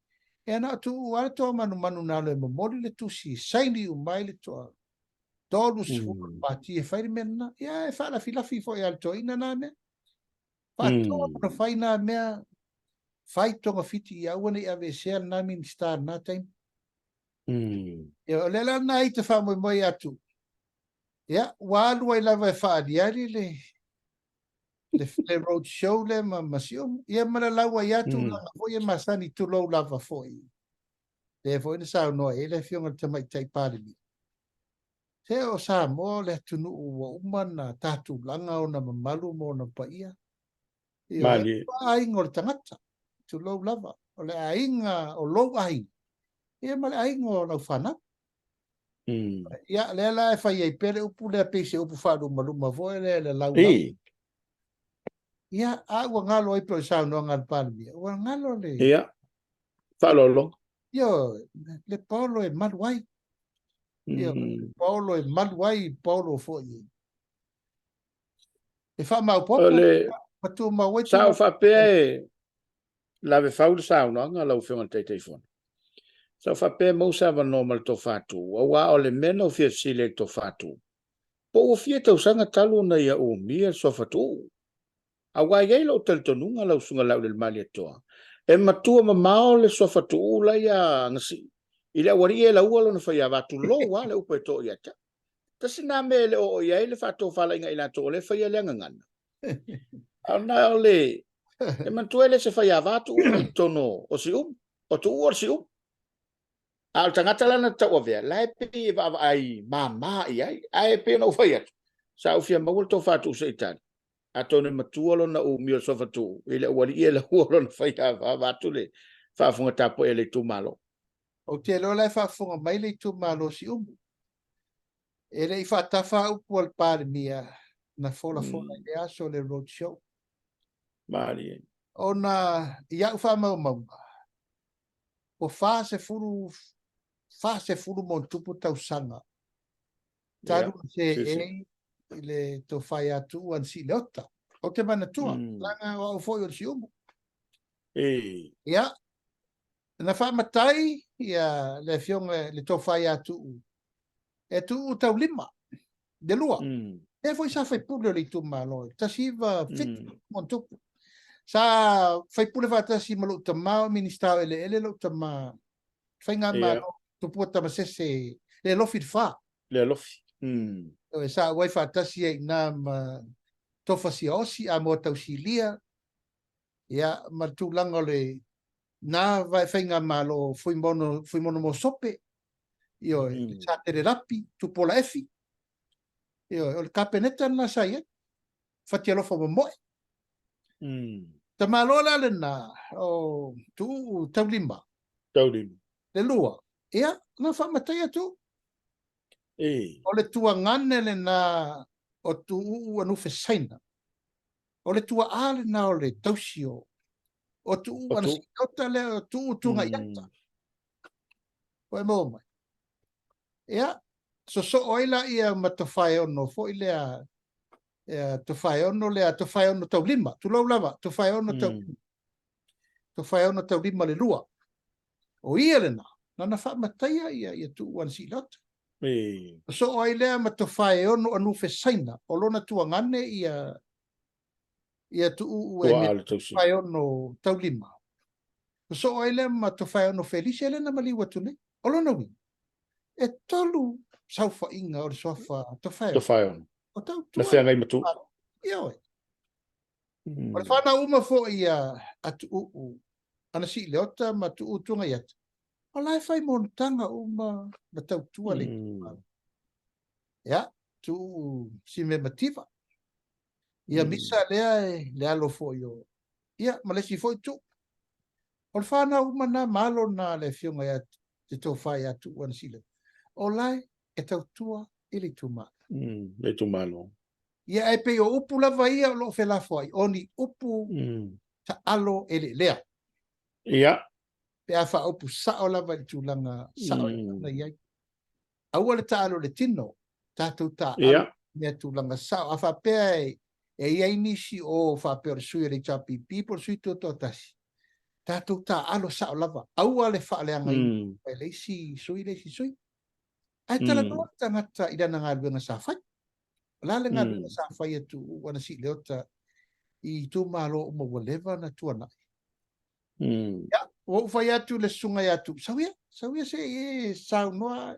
Ia na o Tuuu lava le toa manumanu na alu e momoli le tusi e saini uma ai le toa 30 o le pati e fai le mea lena. Ia e faalafilafi foi ia le toeaina na mea. Faatoa ona fai na mea, fai togafiti ia aua ne i aveesea lena Minisita i lena taimi. Ia, o lea la lena e ita faamoemoe atu. Ia, ua alu ai lava e faaaliali le le road show lea ma Siumu. Ia ma lalau ai lava tulaga foi e masani, tulou lava foi. Lea foi na saunoa i ai le Afioga i le Tamaitai Palemia. Se o Samoa o le atunuu ua uma ona tatulaga ona mamalu ma ona paia. Malie. O aiga o le tagata, tulou lava, o le aiga o lou aiga, ia ma le aiga o lau fanau. Ia, lea la e fai ai pea le upu lea pei se upu faalumaluma foi lea le lau lava. Ia, a ua galo ai pei o le saunoaga a le Palemia, ua galo le... Ia, faaaloaloga. Ioe, le paolo e malu ai. Ioe, le paolo e malu ai, paolo foi e faamaopoopo ma tumau ai. Sa ou faapea e lave fau le saunoaga lau Afioga i le Taitaifono. Sa ou faapea e maua se avanoa ma le Tofa Tuuu, aua o le mea na ou fia fesili ai i le Tofa Tuuu, po ua fia tausaga talu ona ia umia le Suafa Tuuu? Aua e i ai lou talitonuga lau Susuga Laulele Malietoa, e matua mamao le Suafa Tuuu la ia Gasii i le aualii e laua lona faiava, tulou lava le upu e to ia te au. Tasi lena mea e le o oo i ai le faatofalaiga a i latou o lea e faia lea gagana. A ona o le, e manatua e le se faiava Tuuu i totonu o Siumu, o Tuuu o le Siumu. A o le tagata la na tauavea, la e pei e vaavaai mama i ai. Ae pei ona ou fai atu, sa ou fia maua le tofa Tuuu se i tali. Atonu e matua lona umi o le Suafa Tuuu i le aualii e laua lona faiava vaeatu le faafofoga tapuai a le itumalo. Ou te iloa la e faafofoga mai le itumalo o Siumu. E le i faatafa upu a le Palemia na folafola i le aso o le road show. Malie. Ona i au faamaumauga, ua 40, 40 ma ona tupu tausaga talu ona seei i le tofa ia Tuuu Anasii Leota. Ou te manatua, leaga o au foi o le Siumu. Ia, na faamatai ia le afioga le tofa ia Tuuu e Tuuu Taulima, le lua. Lea foi sa faipule o le itumalo, 19 7 ma ona tupu. Sa faipule faatasi ma lou tama o Minisita o Eleele lou tama, Faigamalo Tupua Tamasese, le alofi le fa. Le alofi. Sa auai faatasi ai i ina ma Tofa Siaosi, Amoa Tausilia, ia, ma le tulaga o le na Faigamalo Fuimono, Fuimono Mosope, ioe, Satele Lapi, Tupuola Efi, ioe, o le Kapeneta lena sa i ai, Fatialofa Momoe. Tamaloa la lena o Tuuu Taulima. Taulima. Le lua, ia, na faamatai atu. O le tuagane lena o Tuuu Anufe Saina. O le tuaa lena o le tausi o o Tuuu Anasii lea o Tuuu Tugaiata. Ua e maua mai. Ia, sosoo ai laia ma Tofaeono foi lea, ia, Tofaeono lea, Tofaeono Taulima, tulou lava, Tofaeono Taulima. Tofaeono Taulima le lua. O ia lena, nana faamataia ia, ia Tuuu Anasii Leota. Sosoo ai lea ma Tofaeono Anufe Saina, o lona tuagane ia, ia Tuuu e Tofaeono Taulima. Sosoo ai lea ma Tofaeono Felise lea na maliu atu nei. O lona uiga, e 3 saofaiga o le suafa Tofaeono. Tofaeono. O tautua. Na feagai ma Tuuu. Ioe. O le fanau uma foi a Tuuu, Anasii Leota ma Tuuu Tugaiata, o la e fai monotaga uma ma tautua le itumalo. Ia, Tuuu Sime Mativa. Ia misa lea e le alo foi o, ia, ma le isi foi Tuuu. O le fanau uma na ma alo na le afioga ia te tofa ia Tuuu Anasii Leota, o la e tautua i le itumalo. Le itumalo. Ia, ae pei o upu lava ia o lo o felafoai, o ni upu taalo eleelea. Pe a faaupu sao lava i le tulaga sao e na i ai. Aua le taalo i le tino, tatou taalo mea tulaga sao. A faapea e i ai nisi o faapea o le sui o le HRPP po o le sui tutoatasi, tatou taalo sao lava. Aua le faaleagaina e le isi sui le isi sui. Ae talanoa le tagata i lana galuega sa fai. O le a le galuega sa fai e Tuuu Anasii Leota i itumalo uma ua leva ona tuanai. Ia, ua ou fai atu i le susuga ia Tuuu, sau ia, sau ia se i e saunoa,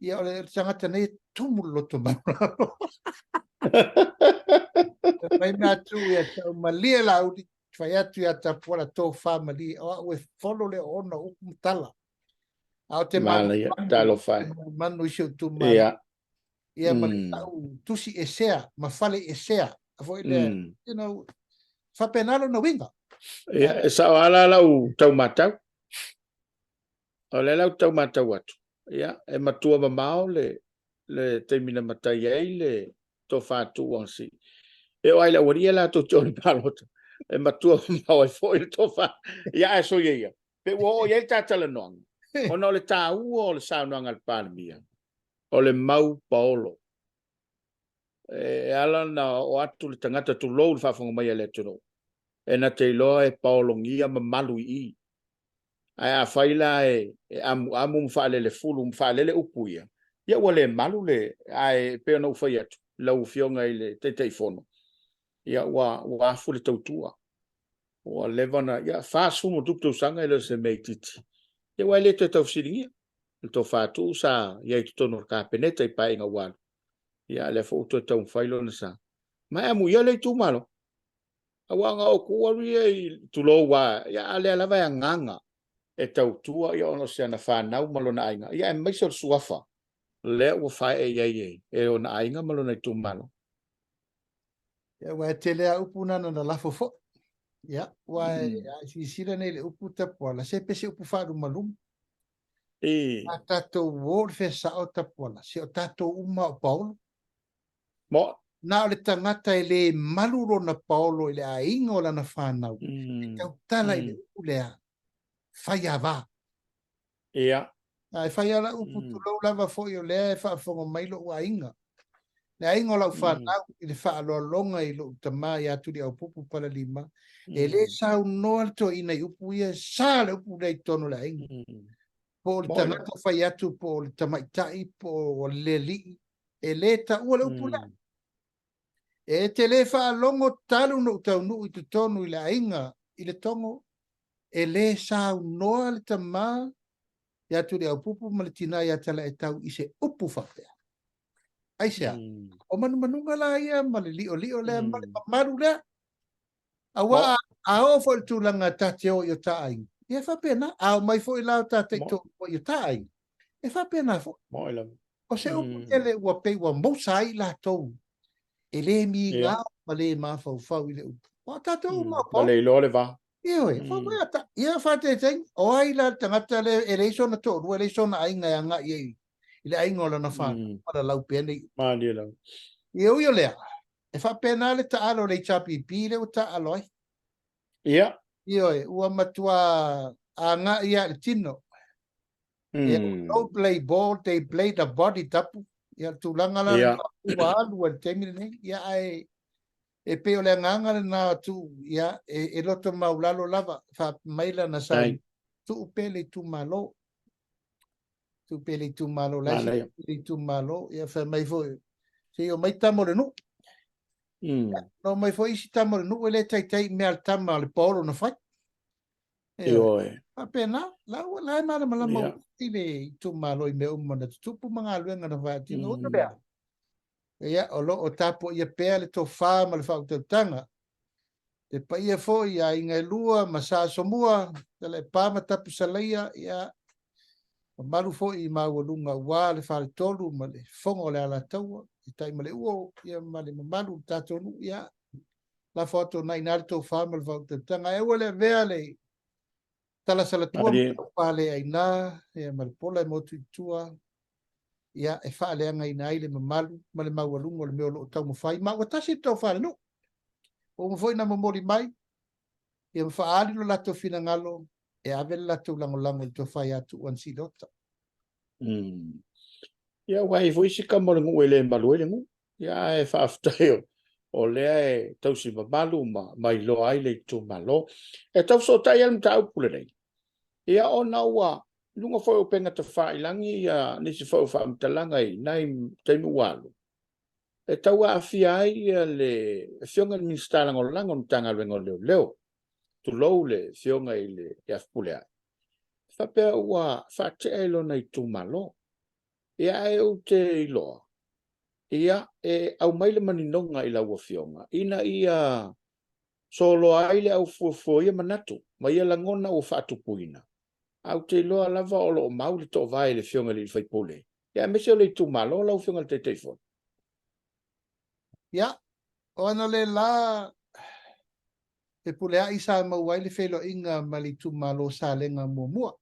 ia o le tagata nei e tumu le loto maualalo. Fai mai a Tuuu ia te au, malie Laauli, fai atu ia Tapuala, tofa malie, o au e folo le oona o upu ma tala. A o te Manaia, talofa e. manumanu i si ou itumalo. Ia ma le tau tusi esea ma fale esea foi lea, you know, faapena lona uiga. Ia, e sao lava la lau tau matau. O lea la ou te tau matau atu, ia, e matua mamao le le taimi na matai ai le tofa Tuuagasii. E oo lava i le aualii ia latou te o i le palota, e matua mamao ai foi le tofa. Ia, ae soia ia, pe ua oo i ai le ta talanoaga, ona o le taua o le saunoaga a le Palemia, o le mau paolo. E ala ona oo atu le tagata, tulou le faafofoga mai a le atunuu, e na te iloa e paologia mamalu i i. Ae afai la e amuamu ma faalele fulu ma faalele upu ia, ia ua le malu le, ae pei ona ou fai atu i lau Afioga i le Taitaifono, ia ua ua afu le tautua. Ua leva ona, ia 40+ tausaga e le o se mea itiiti. Ia aua e le toe tau fesiligia. Le tofa tuu sa i ai i totonu o le Kapeneta i Paeaiga ua alu, ia lea foi ua toe taumafai lona sa. Ma e amuia le itumalo. Aua na o tuu alu ia i, tulou a, ia a lea lava e agaga e tautua ia ona o si ana fanau ma lona aiga, ia aemaise o le suafa lea ua faee i ai e ona aiga ma lona itumalo. Ia, aua e tele lava upu na na lafo foi. Ia, aua a silasila nei i le upu tapuala, se pe se upu faalumaluma. A tatou o i le fea sao tapuala, se o tatou uma o paolo. Mo. Na o le tagata e le malu lona paolo i le aiga o lana fanau, e tautala i le upu lea, faiava. Ia. Ae fai lava lau upu, tulou lava foi o lea e faafofoga mai lou aiga. Le aiga o lau fanau i le faaaloaloga i lou tama ia Tuliaupupu Palalima, e le saunoa le toeaina i upu ia, e sa le upu lea i totonu o le aiga. Po o le tagata fai atu, po o le tamaitai, po o le alii, e le taua le upu lea. E te le faalogo talu ona ou taunuu i totonu i le aiga i Letogo, e le saunoa le tama ia Tuliaupupu ma le tina ia Talaetau i se upu faapea. Aisea? O manumanuga la ia ma le liolio lea ma le mamalu lea. Aua a oo foi i le tulaga ta te o i o ta aiga, ia e faapena. A o mai foi la o ta taitoalua i o ta aiga, e faapena foi. O se upu tele ua pei ua mousa ai i latou e le migao ma le mafaufau i le upu. Aua o tatou uma o Ua le iloa le va. Ioe, ia faataitaiga, o ai la le tagata lea e leai sona toalua, e leai sona aiga e agai ai i le aiga o lana fanau, ma lalau pea nei upu. Malie lava. Ia ui o lea, E faapena le taalo o le HRPP lea ua taaalo ai. Ia. Ioe, ua matua agai lava i le tino. Ia, no play ball, they play the body tapu. Ia, le tulaga la lena ua alu ai i le taimi lenei. Ia, ae e pei o le agaga lena o Tuuu, ia, e loto maulalo lava, faapea mai lana saunoaga, tuu pea le itumalo. Tuu pea le itumalo, la e le itumalo, ia fai mai foi, se i omai tama o le nuu. Na omai foi isi tama o le nuu e le taitai i mea a le tama a le paolo na fai. Ioe. Faapena, la ua la e malamalama yeah. i le itumalo i mea uma na tutupu ma galuega na faatino. Mm. Lea. Ia, o lo o tapuaia pea le tofa ma le faautautaga. Le paia foi i aiga e lua ma Sa Asomua, Talaepa ma Tapusalaia, ia, mamalu foi i maualuga aua le Faletolu ma le Fofoga o le Alataua, i tai ma le Uo, ia, ma le mamalu o le tatou nuu, ia, lafo atu ona i ina le tofa ma le faautautaga. Ae aua le avea le talasalatua ma le taupaleaina, ia, ma le pola e motu i tua, ia, e faaleagaina ai le mamalu ma le maualuga o le mea o lo o taumafai, ma ua tasi le tofa a le nuu. Ua uma foi ona momoli mai, ia ma faaali lo latou finagalo e ave le latou lagolago i le tofa ia Tuuu Anasii Leota. Ia, ua i ai foi isi tama o le nuu e le malu ai le nuu. Ia, ae faafetai o lea e tausi mamalu ma iloa ai le itumalo. E tau fesootai lava le mataupu lenei, ia ona ua i luga foi o upega tafailagi ia nisi foi o faamatalaga i nai taimi ua alu, e tau aafia ai ia le Afioga i le Minisita Lagolago o le Matagaluega o Leoleo, tulou le Afioga i le ia Fepuleai, faapea ua faatea i lona itumalo. Ia ae ou te iloa, ia e aumai le maninoga i lau Afioga ina ia soloa ai le au fuafua o ia manatu ma ia lagona ua faatupuina, ae ou te iloa lava o lo o mau le toovae i le Afioga i le sui usufono, aemaise o le itumalo lau Afioga i le Taitaifono. Ia, o analeila Fepuleai sa maua ai le feiloaiga ma le itumalo o Salega muamua.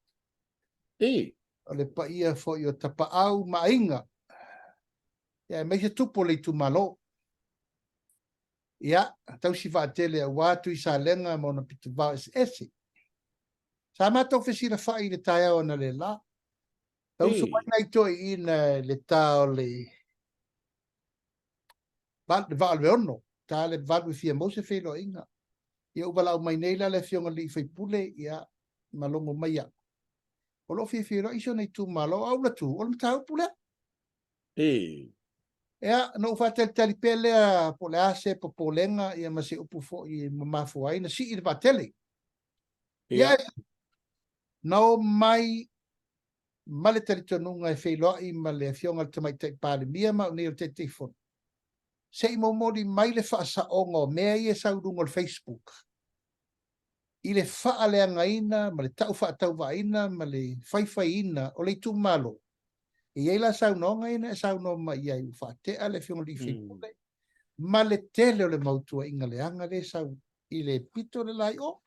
I. O le paia foi o Tapaau ma Aiga, ia aemaise tupu o le itumalo. Ia, tausi vaatele aua Tui Salega ma ona pitovao eseese. Sa matou fesilafai i le taeao analeila. Na usu mai nai toeaiina i le ta o le le vaa o le 6, ta le 8 e fia maua se feiloaiga. Ia ua valaau mai nei la le Afioga i le sui usufono, ia, ma logo mai au. O lo o fia feiloai si ona itumalo, a ou alu atu, o le mataupu lea. Ia, na ou faatalitali pea lea po o le a se popolega ia ma se upu foi e mafua ai na sii le vaatele. Ia, na o mai ma le talitonuga e feiloai ma le Afioga i le Tamaitai Palemia ma au nei o le Taitaifono, se i momoli mai le faasaoga o mea ia e sau i luga o le Facebook i le faaleagaina ma le taufaatauvaaina ma le faifaiina o le itumalo. E i ai la saunoaga ia na e saunoa mai i ai ua faatea le Afioga i le sui usufono ma le tele o le mau tuuaiga leaga lea e sau i le pito le la i o.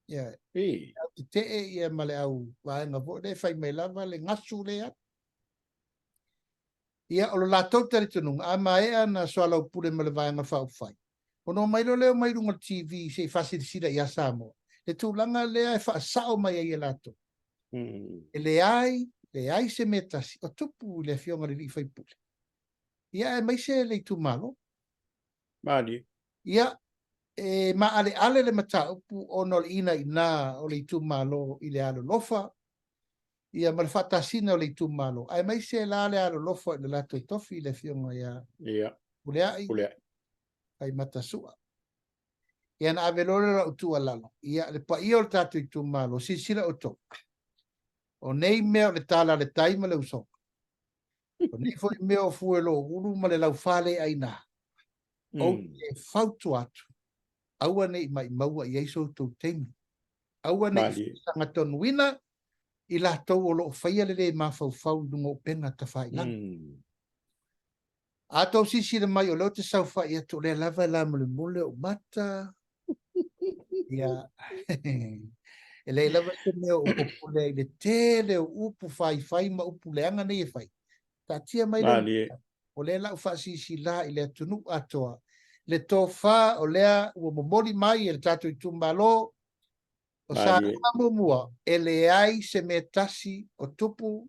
Ia, I. au tetee ia ma le au vaega foi lea e fai mai lava le gasu lea. Ia, o lo latou talitonuga, a maea na soalaupule ma le Vaega Faaupufai, ona omai loa lea omai i luga o le TV se i faasilasila ia Samoa le tulaga lea e faasao mai ai e latou. E leai, leai se mea tasi o tupu i le Afioga i le sui usufono, ia aemaise le itumalo. Malie. Ia, e maaleale le mataupu ona o le inaina o le itumalo i le alolofa, ia ma le faatasina o le itumalo, aemaise la le alolofa i le latou tofi i le Afioga ia Ia. Puleai, Puleai. Faimata-sua. Ia na ave loa lea o lau tuualalo, ia le paia o le tatou itumalo, silasila outou, o nei mea o le tala a le tai ma le usoga, o nei foi mea o fueloulu ma le laufaleaina, ou te fautua atu, aua ne i maimaua i ai so outou taimi. Aua ne i sagatonuina i latou o lo o faia le lē mafaufau i luga o upega tafailagi. A tou silasila mai o lea ou te saofai atu, o lea lava e lamulemule ou mata. Ia, e leai lava se mea o ou popole ai i le tele o upu faifai ma upu leaga nei e fai. Taatia mai le o lea la u faasilasila i le atunuu atoa le tofa o lea ua momoli mai e le tatou itumalo o Samoa muamua, e leai se mea tasi o tupu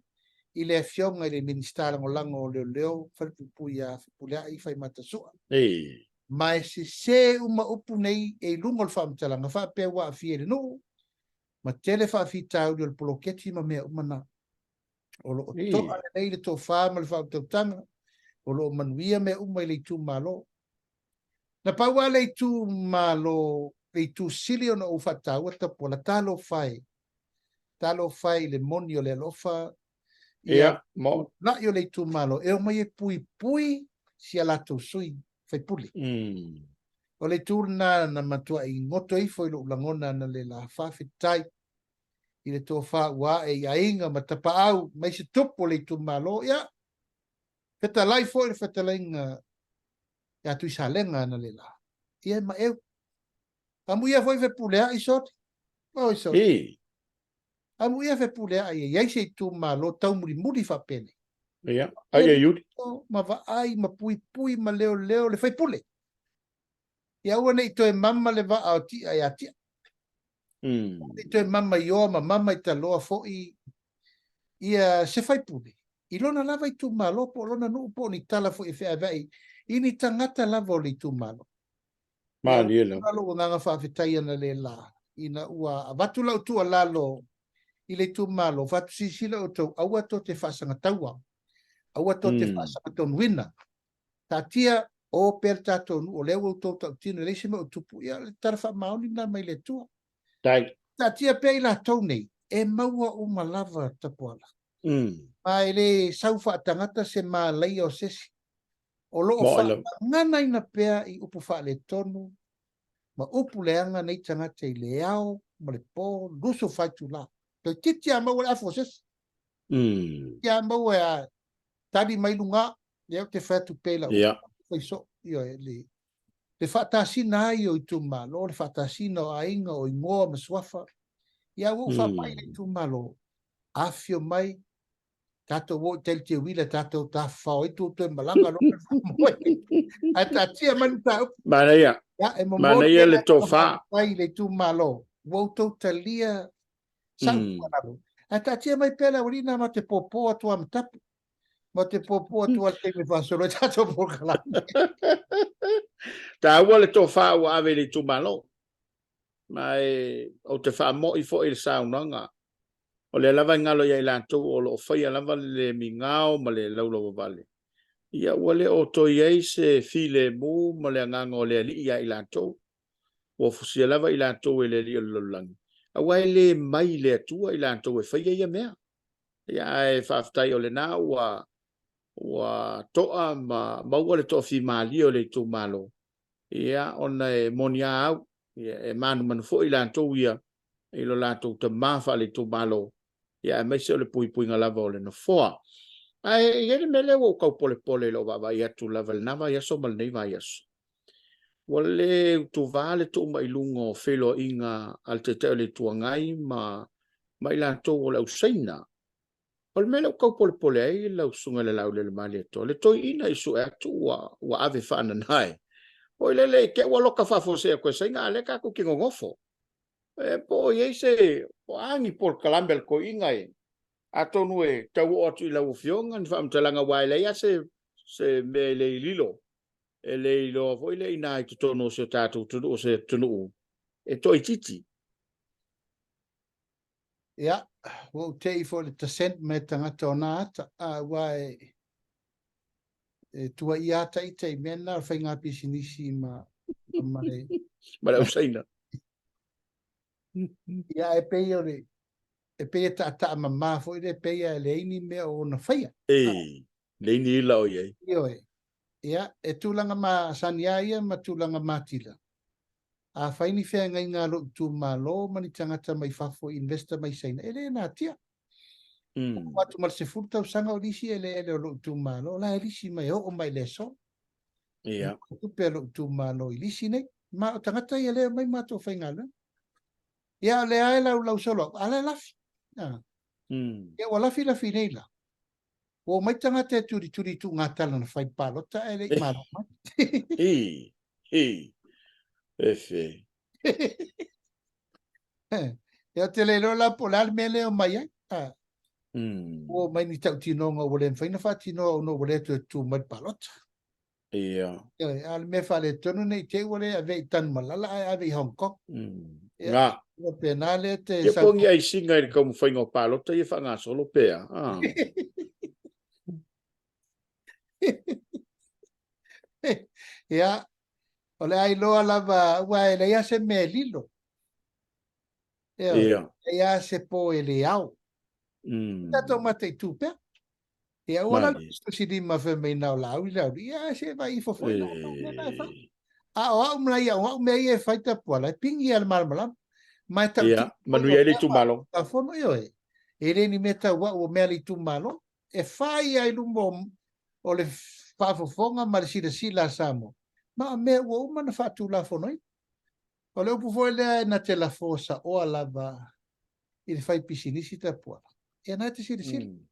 i le Afioga i le Minisita Lagolago o Leoleo Falepuipui ia Fepuleai Faimata-Sua. Ma e sese uma upu nei e i luga o le faamatalaga faapea ua aafia i le nuu ma tele faafitauli o le poloketi ma mea uma na. O lo o toa lelei le tofa ma le faautautaga, o lo o manuia mea uma i le itumalo. Na pau lava le itumalo, le itu sili ona ou faataua Tapuala, talofa e, talofa e i le moni o le alofa, ia, mo. Na'i o le itumalo e omai e puipui si a latou sui faipule. O le itu lena na matuai goto ifo i lou lagona analeila, faafetai i le tofa ua ae i aiga ma tapaau mai se tupu o le itumalo, ia, fetalai foi le fetalaiga ia Tuisalega analeila. Ia e maeu. Amuia foi Fepuleai soli. Oi soli. Amuia Fepuleai e i ai se itumalo taumulimuli faapenei. Ia, ai e iuli. Ma vaai ma puipui ma leoleo le faipule. Ia aua ne i toe mama le vaa o Tia ia Tia. Ne i toe mama i oa ma mama i taloa foi ia se faipule i lona lava itumalo po o lona nuu po o ni tala foi e feaveai i ni tagata lava o le itumalo. Malie lava. Ia lou agaga faafetai analeila ina ua avatu lau tuualalo i le itumalo, fatu silasila outou, aua tou te faasagataua, aua tou te faasagatonuina. Taatia, o pea le tatou nuu, o lea ua outou tautino, e leai se mea o tupu, ia o le tala faamaoni lena mai le Atua. Tai. Taatia pea i latou nei, e maua uma lava Tapuala. Ma e le sau faatagata se malaia o se isi. O lo o faamaganaina pea i upu faaletonu ma upu leaga nei tagata i le ao ma le po, 24 itula. Toeitiiti a maua le afu o se isi. Ia maua e a tali mai luga, ia ou te fai atu pea i lau. Ia. Fai soo, ioe, le, le faatasina ai o itumalo, le faatasina o aiga, o igoa ma suafa. Ia ua ou faapai i le itumalo, afifio mai, tatou o i tai i le teuila, tatou tafafao ai tou toe malaga loa ma le faamoemoe. Ae taatia mai le mataupu. Manaia. Ia, e momoli Manaia le tofa. Mai le itumalo, ua outou talia sau tuualalo. Ae taatia mai pea le aualii na ma te pōpō atu lava ma tapu. Ma te pōpō atu lava i le taimi e faasolo ai tatou polokalame. Taua le tofa ua ave i le itumalo. Ma e, ou te faamo'i foi i le saunoaga, o lea lava e galo ia i latou o lo o faia lava le le migao ma le laulauavale, ia ua le o toe i ai se filemu ma le agaga o le Alii ia i latou. Ua fusia lava i latou e le Alii o le lalolagi, aua e le mai i le Atua i latou e faia ia mea. Ia ae faafetai o lena ua ua to'a ma maua le toafimalie o le itumalo, ia ona e moni a au, ia e manumanu foi i latou ia i lo latou tama faale-itumalo, ia aemaise o le puipuiga lava o le nofoa. Ae e i ai le mea lea ua ou tau polepole i lou vaavaai atu lava i lena vaiaso ma lenei vaiaso. Ua le utuvā le tuu mai i luga o feiloaiga a le Taitai o le Itu Agai ma ma i latou o le au Saina. O le mea lea ua tau polepole ai lau Susuga i le Laulelomalietoa, le toeaina i sue atu ua ua ave faananae. Foi lele i te i ua loka faafuasei atu e Saina a o lea tatou te nonofo. E po o i ai se, po o a ni polokalame a le toeaina e, atonu e tau oo atu i lau Afioga ni faamatalaga aua e leai lava se se mea e le i lilo, e le iloa foi lea inā i totonu o si o tatou atunuu, o se atunuu e toaitiiti. Ia, ua ou te i foi i le tasent mai tagata o nā ata, a ua e, e tuaia ata ita i mea na o le faiga pisinisi ma, ma le... ma le au Saina. Ia, e pei o le, e pei e taataa mamā foi le pei e leai ni mea o ona faia. E, leai ni ila o i ai. Ioe. Ia, e tulaga masani lava ia ma tulaga matila. Afai ni feagaiga a lou itumalo ma ni tagata mai fafo, investor mai Saina, e le natia. Mm. Atu ma le 10 tausaga o lisi eleele o lou itumalo, o la e lisi mai e oo mai i le aso. Ia. Tupe a lou itumalo i lisi nei. Ma o tagata ia lea e omai matou faigaluega. Ia, o lea e laulau solo au, a la e lafi. Ah. Mm. Ia, ua lafi lafi nei la. Ua omai tagata e tulituli i tuugatala na fai palota ae le i malo mai. I, i, efe. Ia ou te le iloa la po o le a le mea lea e omai ai. Ah. Mm. Ua omai ni tautinoga ua le mafai ona faatinoa ona ua le toe tutu mai le palota. Ia. Ioe, a o le mea faaletonu ne i te i ua le ave i Tanumalala ae ave i Hong Kong. Mm. Ia, Nga. faapena lea te Ia po o ni aisiga i le taumafaiga o palota ia faagasolo pea. Ah. Ia, o le a iloa lava, aua e leai lava se mea e lilo. Ia, Ia. leai lava se po e le ao. Mm. Tatou mataitu pea. Ia, ua la Malie. tusitusilima fai mai na o Laauli Laauli. Ia, ae se vaai ifo foi la o mea na e fai. E. A o au mea ia, o au mea ia e fai tapuala, e pingi ia le malamalama. Ma e Ia, tautino foi manuia o ai le mea itumalo. faatulafono, ioe. E le ni mea tauau o mea a le itumalo. E fai lava i luma o, o le faafofoga ma le silasila a Samoa. Ma o mea ua uma ona faatulafonoina. O le upu foi lea e na te lafo saoa lava i le fai pisinisi tapuala. Ia na e te silasila. Mm.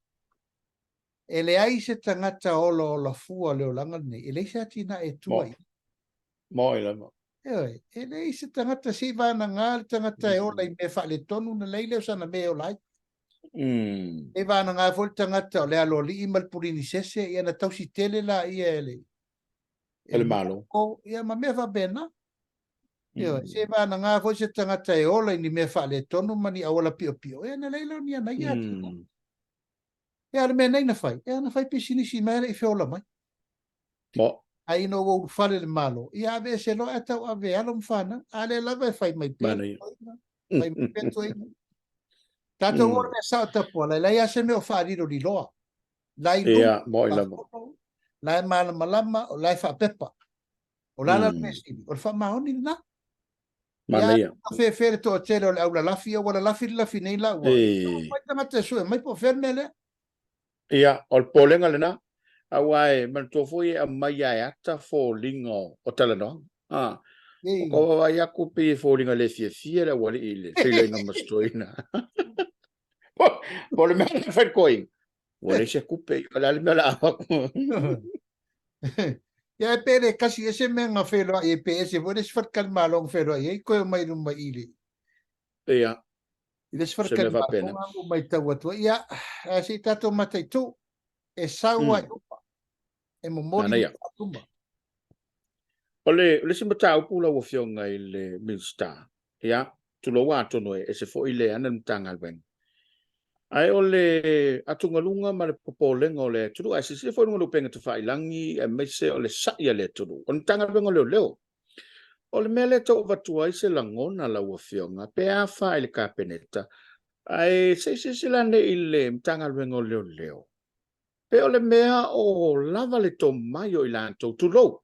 E leai se tagata olaola fua o le olaga lenei, e leai se atinae e tua Mo. i ai. Moi lava. Ioe, e leai se tagata se i vanagā le tagata e ola Mm. i mea faaletonu ona leai lea o sana mea e ola ai. Mm. E vanagā foi le tagata o le aloalii ma le pulinisese, ia na tausi tele laia e le, E e le le Malo. Malo, ia ma mea faapena. Ioe, Mm. se vanagā foi se tagata e ola i ni mea faaletonu ma ni auala piopio, ia na leai lea o ni ana ia atinae. Mm. Ia, o le mea nei na fai, ia na fai pisinisi mai e le i feola mai. Mo. Ae ina ua ulufale le Malo, ia aveese loa ae tauave e alo ma fanau. A lea lava e fai mai pea Manaia. toeaiina, fai mai pea toeaiina. Tatou o le Mm. mea sao tapuala, e leai lava se mea o faaliloliloa. La i luma, Ia, moi lava. faafono, la e malamalama, o la e faapepa. O le a la le mea Mm. sili? O le faamaoni lena. Ia, Manaia. fefe le toatele o le aulalafi, ia ua lalafi le lafi nei la ua. E. Mai tagata e sue mai po o fea le mea lea. Ia, o le popolega lena. Aua e manatua foi e aumai lava e ata foliga o talanoaga. A, o ka vaavaai atu pei e foliga le fiafia le aualii i le feiloaiga ma si toeaina. Po o le mea lea e fai le toeaina, ua leai se tupe, o le a le mea o le a avatu. Ia e pe le kasi ese mea na feiloai ai, pe ese foi le isi faletalimalo na feiloai ai, toe omai i luma i i le Ia. I le isi faletalimalo na ua matau atu ai. Ia, ae se i tatou mataitu, e sau lava i luma, e momoli mai i luma. O le isi mataupu lau Afioga i le Minisita, ia, tulou atonu e ese foi le ana le Matagaluega, ae o le atugaluga ma le popolega o le atunuu, ae silasila foi i luga o le upega tafailagi aemaise o le sa'i a le atunuu, o le Matagaluega o Leoleo. O le mea lea e tau avatu ai se lagona lau Afioga, pe afa i le Kapeneta, ae se i silasila ane i le Matagaluega o Leoleo, pe o le mea o lava le tomai o i latou, tulou,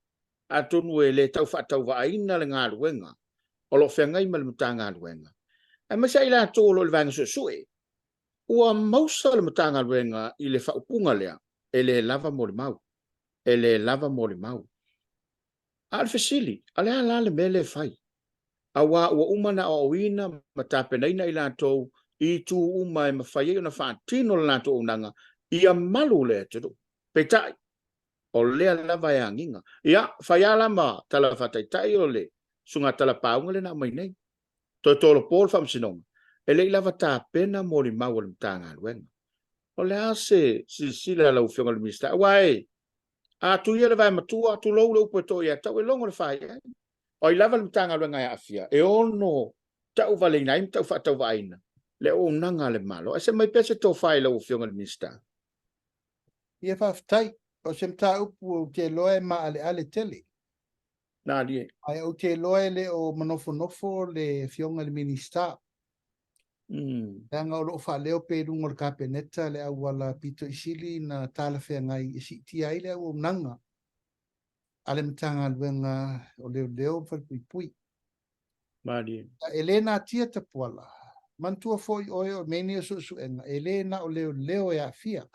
atonu e le tau faatauvaaina le galuega o lo o feagai ma le Matagaluega, aemaise lava i latou o lo o i le Vaega Suesue, ua mausa le Matagaluega i le faaupuga lea, e le lava molimau, e le lava molimau. A o le fesili, o le a la le mea lea e fai? Aua ua uma ona aoaoina ma tapenaina i latou i itu uma e mafai ai ona faatino le latou auaunaga ia malu le atunuu. Peitai, o lea lava e agiga. Ia, fai lava la ma tala faataitai o le susuga talapauga lea na aumai nei. Toe tolopo le Faamasinoga, e le i lava tapena molimau a le Matagaluega. O le a se silasila a lau Afioga i le Minisita? Aua e a tu ia le vae matua, tulou le upu e to ia te au, e logo le faiai. O ai lava le Matagaluega e aafia, e ono tauvaleina ai ma taufaatauvaaina le auaunaga a le Malo. Ae se mai pea se tofa i lau Afioga i le Minisita. Ia faafetai. O se mataupu ou te iloa e maaleale tele. Malie. Ae ou te iloa e le o manofonofo le Afioga i le Minisita. Leaga o lo o faaleo pea i luga o le Kapeneta le auala pito i sili na talafeagai e siitia ai le auaunaga a le Matagaluega o Leoleo ma Falepuipui. Malie. E le natia Tapuala. Manatua foi oe o mea nei o suesuega, e le na o leoleo e aafia.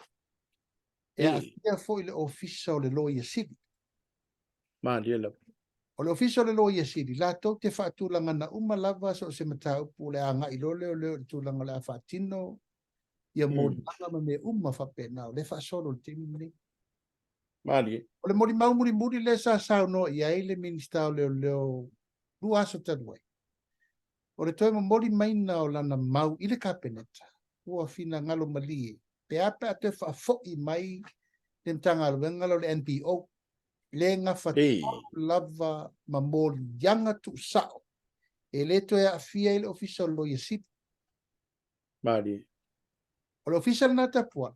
E aafia foi le Ofisa o le Loia Sili. Malie lava. O le Ofisa o le Loia Sili, latou te faatulagana uma lava so o se mataupu o le a agai loa leoleo i le tulaga o le a faatino ia moliaga ma mea uma faapena, o lea e faasolo i le taimi lenei. Malie. O le molimau mulimuli lea sa saunoa i ai le Minisita o Leoleo 2 aso talu ai, o le toe momoli maina o lana mau i le Kapeneta, ua finagalo malie pe a pe a toe faafoi mai le Matagaluega lea o le NPO, le gafatolu lava ma moliaga tuusao e le toe aafia ai le Ofisa o le Loia Sili. Malie. O le Ofisa lena Tapuala,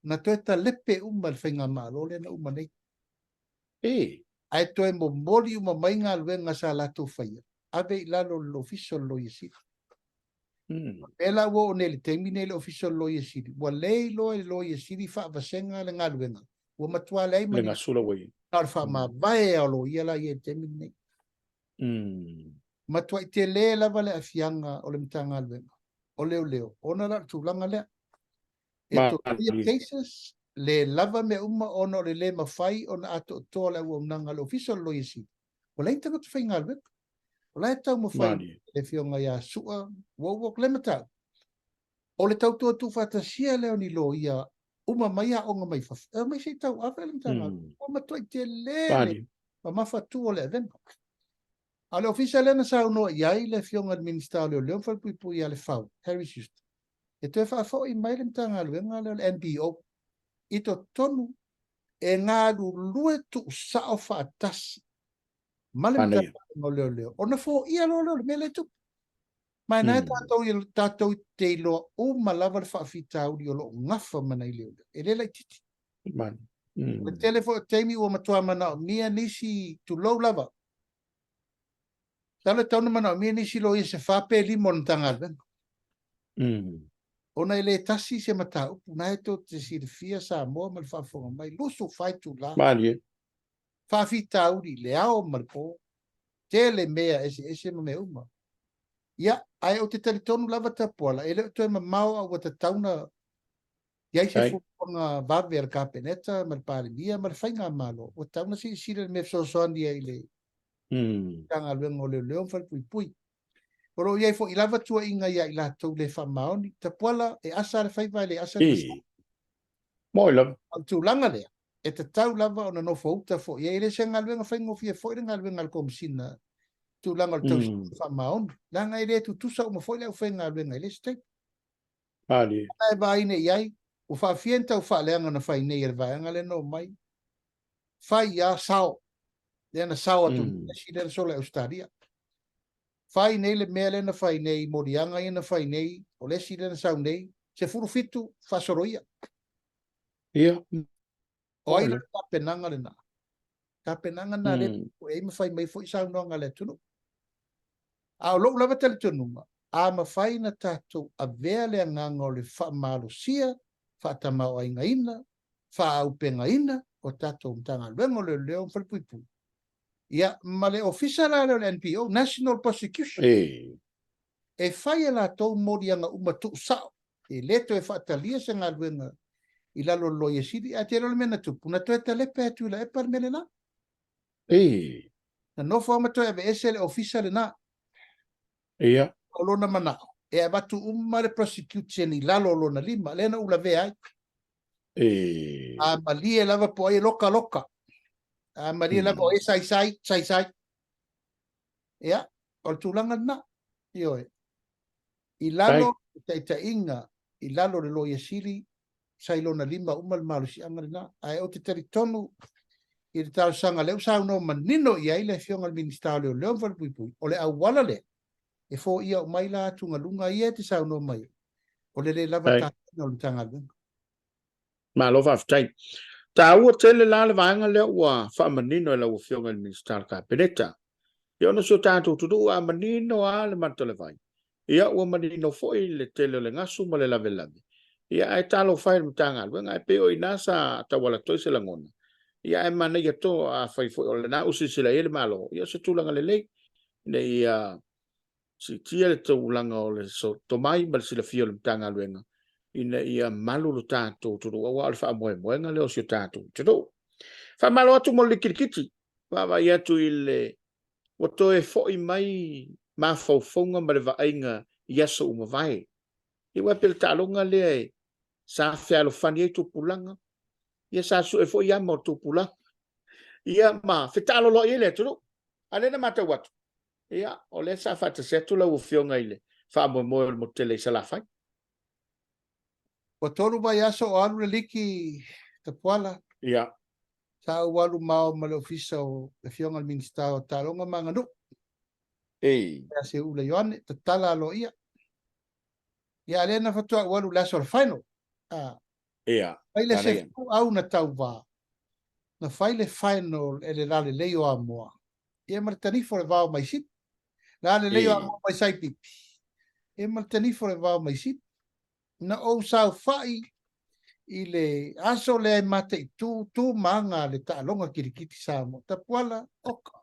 na toe talepe uma e le Faigamalo lea na uma nei. Ae toe momoli uma mai galuega sa latou faia, ave i lalo o le Ofisa o le Loia Sili. Pea la ua oo nei i le taimi nei le Ofisa o le Loia Sili, ua le iloa e le Loia Sili faavasega le galuega, ua matua leai ma ni gasula ua i ai. Na o le faamavae a o loia la ia i le taimi lenei. Matuai tele lava le aafiaga o le Matagaluega o Leoleo ona la o le tulaga lea. E toia cases, le lava mea uma ona o le le mafai ona atoatoa le auaunaga a le Ofisa o le Loia Sili. Ua leai ni tagata faigaluega. O la e taumafai le Afioga ia Su'a, ua ua le mataupu. O le tautua tuufaatasia lea o ni loia uma mai aoga mai fafo, e omai se i tauave le Matagaluega. Ua matuai tele le mamafa tu o le avega. A o le ofisa lea na saunoa i ai le Afioga i le Minisita o Leoleo ma Falepuipui ia Lefau, Harry Schuster, e toe faafoi mai le Matagaluega lea o le NPO i totonu e galulue tuusao faatasi ma le Matagaluega o Leoleo, ona foia loa lea o le mea lea e tupu. Ma e na tatou, tatou te iloa uma lava le faafitauli o lo o gafa ma nai leoleo. E le laitiiti. O le tele foi o taimi ua matua manaomia nisi, tulou lava, masalo e tatau ona manaomia nisi loia se fa pe lima o le Matagaluega. Ona e le tasi se mataupu, na e tou te silafia Samoa ma le faafofoga mai, 24 itula. Malie. Faafitauli i le ao ma le po, tele mea eseese ma mea uma. Ia, ae ou te talitonu lava Tapuala, e le o toe mamao a ua tatau na I ai se fuafuaga vave a le Kapeneta ma le Palemia ma le Faigamalo, ua tatau ona silasila i le mea e fesoasoani ai i le Matagaluega o Leoleo ma Falepuipui. O lo o i ai foi lava tuuaiga ia i latou le faamaoni. Tapuala, e asa le faiva e le asa le masalo. Moi lava. O le tulaga lea, e tatau lava ona nofouta foi. E le se galuega faigofie foi le galuega a le Komesina tulaga o le tausiga faamaoni. Leaga e le tutusa uma foi le aufaigaluega i le isi taimi. Malie. E vaai nei i ai, ua faafia ni tau faaleaga na fai nei e le vaega lea na omai. Fai a sao. Lea na sao atu mm. lea na sola i Australia. Fai nei le mea lea na fai nei, moliaga ia na fai nei, o le isi lea na sau nei, 17 faasoloia. Ia. O ai la tapenaga lena? Tapenaga na le mm. e mafai mai foi saunoaga a le atunuu. A o lou lava talitonuga, a mafai na tatou avea le agaga o le faamalosia, faatamaoaigaina, faaaupegaina o tatou Matagaluega o Leoleo ma Falepuipui, ia, ma le Ofisa la lea o le NPO, National Prosecution, e fai e latou moliaga uma tuusao, e le toe faatalia se galuega i lalo o le Loia Sili, ae te iloa le mea na tupu, na toe talepe e Tuilaepa le mea lena. Na nofo lava ma toe aveese le Ofisa lena. O lona manao, e avatu uma le prosecution i lalo o lona lima, lea na ou lavea ai. A malie lava po o ai e loka, loka. A malie lava o ai e saisai, saisai. Ia, o le tulaga lena. Ioe. I lalo o le taitaiga, i lalo o le Loia Sili, sa i lona lima uma le malosiaga lena. Ae ou te talitonu i le talosaga lea ua saunoa manino i ai le Afioga i le Minisita o Leoleo ma Falepuipui, o le auala lea e foia uma ai la atugaluga ia e te saunoa mai ai, o le le lava tapena o le Matagaluega. Malo faafetai. Taua tele la le vaega lea ua faamanino e lau Afioga i le Minisita o le Kapeneta. Ia ona si o tatou atunuu a manino lava le mata o le vai, ia ua manino foi le tele o le gasu ma le lavelave. Ia ae talofa e i le Matagaluega, ae pei o i ina sa tauala atu ai se lagona. Ia ae manaia to afai foi o lena ua silasila i ai le Malo, ia o se tulaga lelei ina ia siitia le tulaga o le tomai ma le silafia o le Matagaluega ina ia malu lo tatou atunuu, aua o le faamoemoega lea o si o tatou atunuu. Faamalo atu mo le likilikiti, vaavaai atu i le ua toe foi mai mafaufauga ma le vaaiga i aso ua mavae. Ia aua e pei o le taaloga lea e sa fealofani ai tupulaga, ia sa sue foi ama o tupulaga, ia ma fetaaloloai ai le atunuu. A lea na matau atu, Ia, o lea sa faatasi atu lau Afioga i le faamoemoe o le motu tele i Salafai. Ua 3 vaiaso o alu le liki Tapuala. Ia. Sa ou alu mao ma le ofisa o le Afioga i le Minisita o Taaloga ma Aganuu. Ei. Ia Seuula Ioane, tatala aloaia. Ia, a lea na faatoa ou alu i le aso o le final. Ah. Ia. Fai le 10 au na tauva. Na fai le final e le lalelei o Amoa. Ia ma le tanifo o le vao mai Sipi. Lalelei o Amoa mai Saipipi. Ia ma le tanifo o le vao mai Sipi. Na ou saofai i le aso lea e mataitu tu ma aga le taaloga kirikiti Samoa. Tapuala, oka.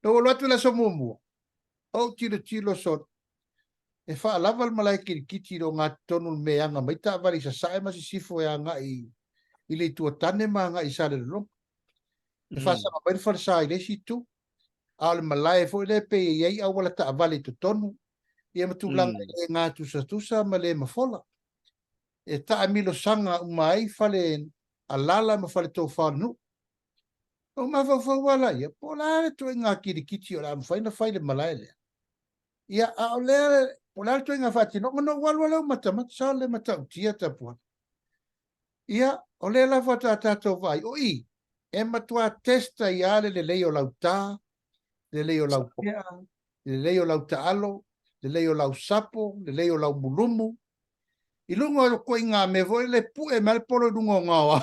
Na ou alu atu i le aso muamua, ou tilotilo solo, e faalava le malae kirikiti i le ogatotonu o le mea e aga mai taavale i Sasae ma Sisifo e agai i le Itu o Tane ma agai i Salelologa. E faasaga mai le falesa i le isi itu, a o le malae foi lea e pei e i ai auala taavale i totonu, ia ma tulaga e le gatusatusa ma le mafola. E taamilosaga uma ai fale alala ma fale tofa o le nuu. Ou mafaufau lava laia, po o le a le ituaiga kirikiti o le a mafai ona fai i le malae lea. Ia, a o lea, po o le a le ituaiga faatinoga, ona ou alu lava lea ou matamata, sa le matautia Tapuala. Ia, o lea la faatoa tatou vaai, o i, e matuā test ai lava le lelei o lau ta, lelei o lau pea, lelei o lau taalo, lelei o lau sapo, lelei o lau mulumu, i luga o ituaiga mea foi lele pue mai le polo i luga o gaoa.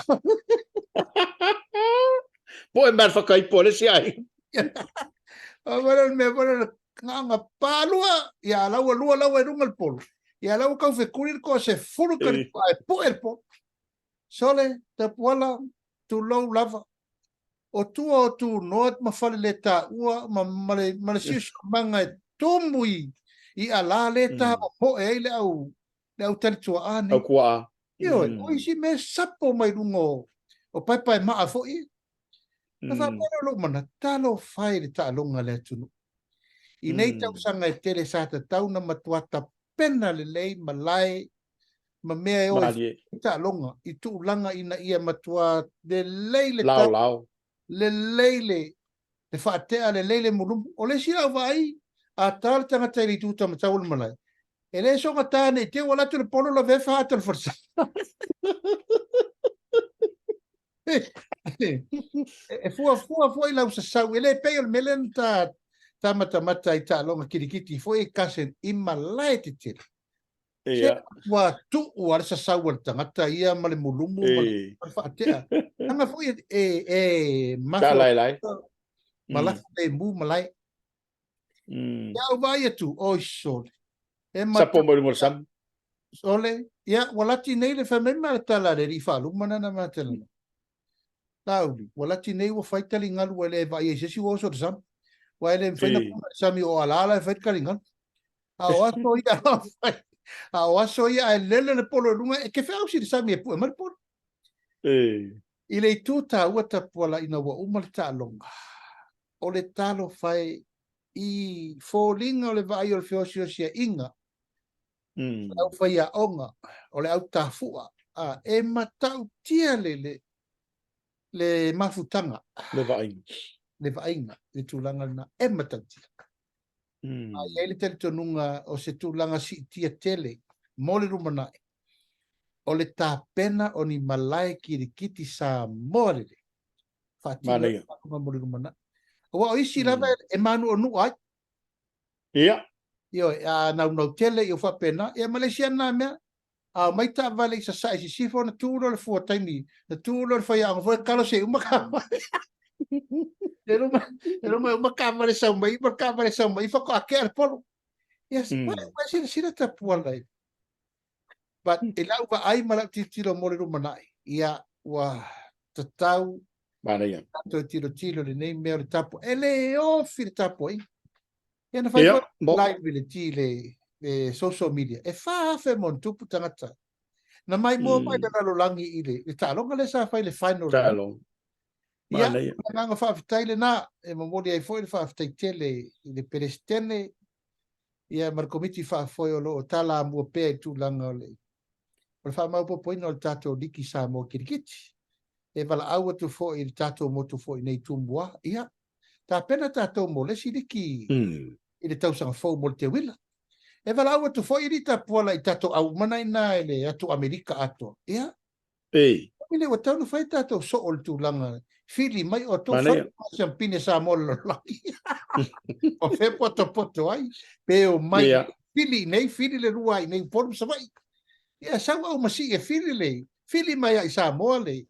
Pue mai le whakaipo a le isi aiga. O le mea foi lele, gaga palua, ia lau ua lua lau i luga le polo. Ia lau ua tau fetuli le toa 10 kalipu ae pue le polo. Sole, Tapuala, tulou lava. O tua o Tunoa ma Faleletaua ma, ma le, ma le siosiomaga e tumu i, i alā le tamomoe ai le au Le au talituaʻa nei. Au tuaʻa. Ioe, o isi mea sapo mai luga o, o paepaemaa foi. Na faapea lea o lou manatu, talofa e i le taaloga a le atunuu. I nei tausaga e tele sa tatau na matua tapena lelei malae ma mea e o e fai taaloga i tulaga ina ia matua lelei le laolao, lelei le le faatea, lelei le mulumu. O le isi lau vaai, a ta le tagata i le itu tamatau o le malae, e le soga ta nei te ua latu le polo la vefa ata le falesa. E fuafua foi lau sasau, e le pei o le mea lea na ta, ta matamata i taaloga kirikiti foi e kasen i malae tetele. Ia. Ua tuu a le sasau a le tagata ia ma le mulumu ma le faatea. Leaga foi e, e mafa. Lae. Ma lafo le mu malae. Ia au vaai atu, oi sole. E ma Sapo mai luga o le sami. Sole, ia ua lati nei le fai mai ma le tala a le alii faaluma na na ma tala. Laauli, ua lati nei ua fai taligalu ua le vaai ai se isi ua oso i le sami. Ua e le mafai na puna i le sami o alaala e fai le taligalu. A o aso ia fai, a o aso ia ae lele le polo i luga, e te feausi i le sami e pue mai le polo. I le itu taua Tapuala ina ua uma le taaloga, o le talofa e i foliga o le vaai o le feosiosiaiga, o le aufaiaoga, o le autafu'a, a, e matautia le, le, le mafutaga. Le vaaiga. Le vaaiga, le tulaga lena, e matautia. A i ai le talitonuga o se tulaga siitia tele mo le lumanai, o le tapena o ni malae kirikiti Samoa lelei. Faatino ai le mo le lumanai. Aua o isi lava e mānuʻanuʻa ai. Ia. Ioe, a naunau tele ia faapena. Ia ma le isi lava lena mea, a omai taavale i Sasae i Sisifo ona tu loa le fua taimi, na tu loa le faiaoga foi kalo se i uma taavale. E luma, e luma uma taavale sau mai, uma taavale sau mai, faatoa tea le polo. Ia, mm. Ua silasila Tapuala i. But i lau vaai ma lau tilotilo mo le lumanai, ia, ua tatau Manaia. Tatou tilotilo i lenei mea o le tapu. E le ofi le tapuaiga. Ia na fai foi live i le ti le, le social media. E 4,000 ma ona tupu tagata. Na mai mua mai le lalolagi i le, le taaloga lea sa fai le final. Taaloga. Ia, le agaga faafetai lena, e momoli ai foi le faafetai tele i le Peresetene, ia ma le Komiti Faafoe o lo o talamua pea i tulaga o le, o le faamaopoopoina o le tatou Liki Samoa Kirikiti. E valaau atu foi i le tatou motu foi nei Tumua, ia, tapena tatou mo le isi liki i le tausaga fou mo le teuila. E valaau atu foi alii Tapuala i tatou aumana i ina i le atu Amerika atoa. Ia, Ei. Oi ua tatau ona fai tatou soo i le tulaga fili mai o tou fai siampine Samoa le lalolagi. O fea potopoto ai, pe o mai yeah. fili i nei, fili le lua i nei, Upolu ma Savaii. Ia, sau au masii e fili le, fili mai ai Samoa le.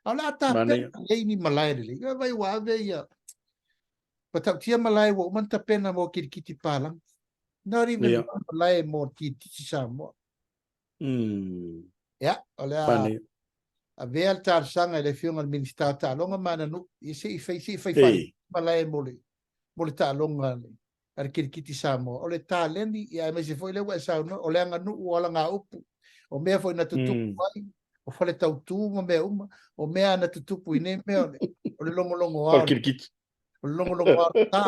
A o le a tapena lelei ni malae lelei. Ia vai ua ave ia, matautia malae ua uma ona tapena mo kirikiti palagi. Not even yeah. malae mo kirikiti Samoa. Mm. Ia, o le a avea le talosaga i le Afioga i le Minisita o Taaloga ma Aganuu, ia se i fai, se i fai fai malae mo le, mo le taaloga a le, a le kirikiti Samoa. O le taleni, ia aemaise foi lea ua e saunoa, o le aganuu, o alagaupu, o mea foi na tutupu ai, o faletautu ma mea uma, o mea na tutupu i nei mea o le, o le logologoa o le kirikiti. O le logologoa o le tā,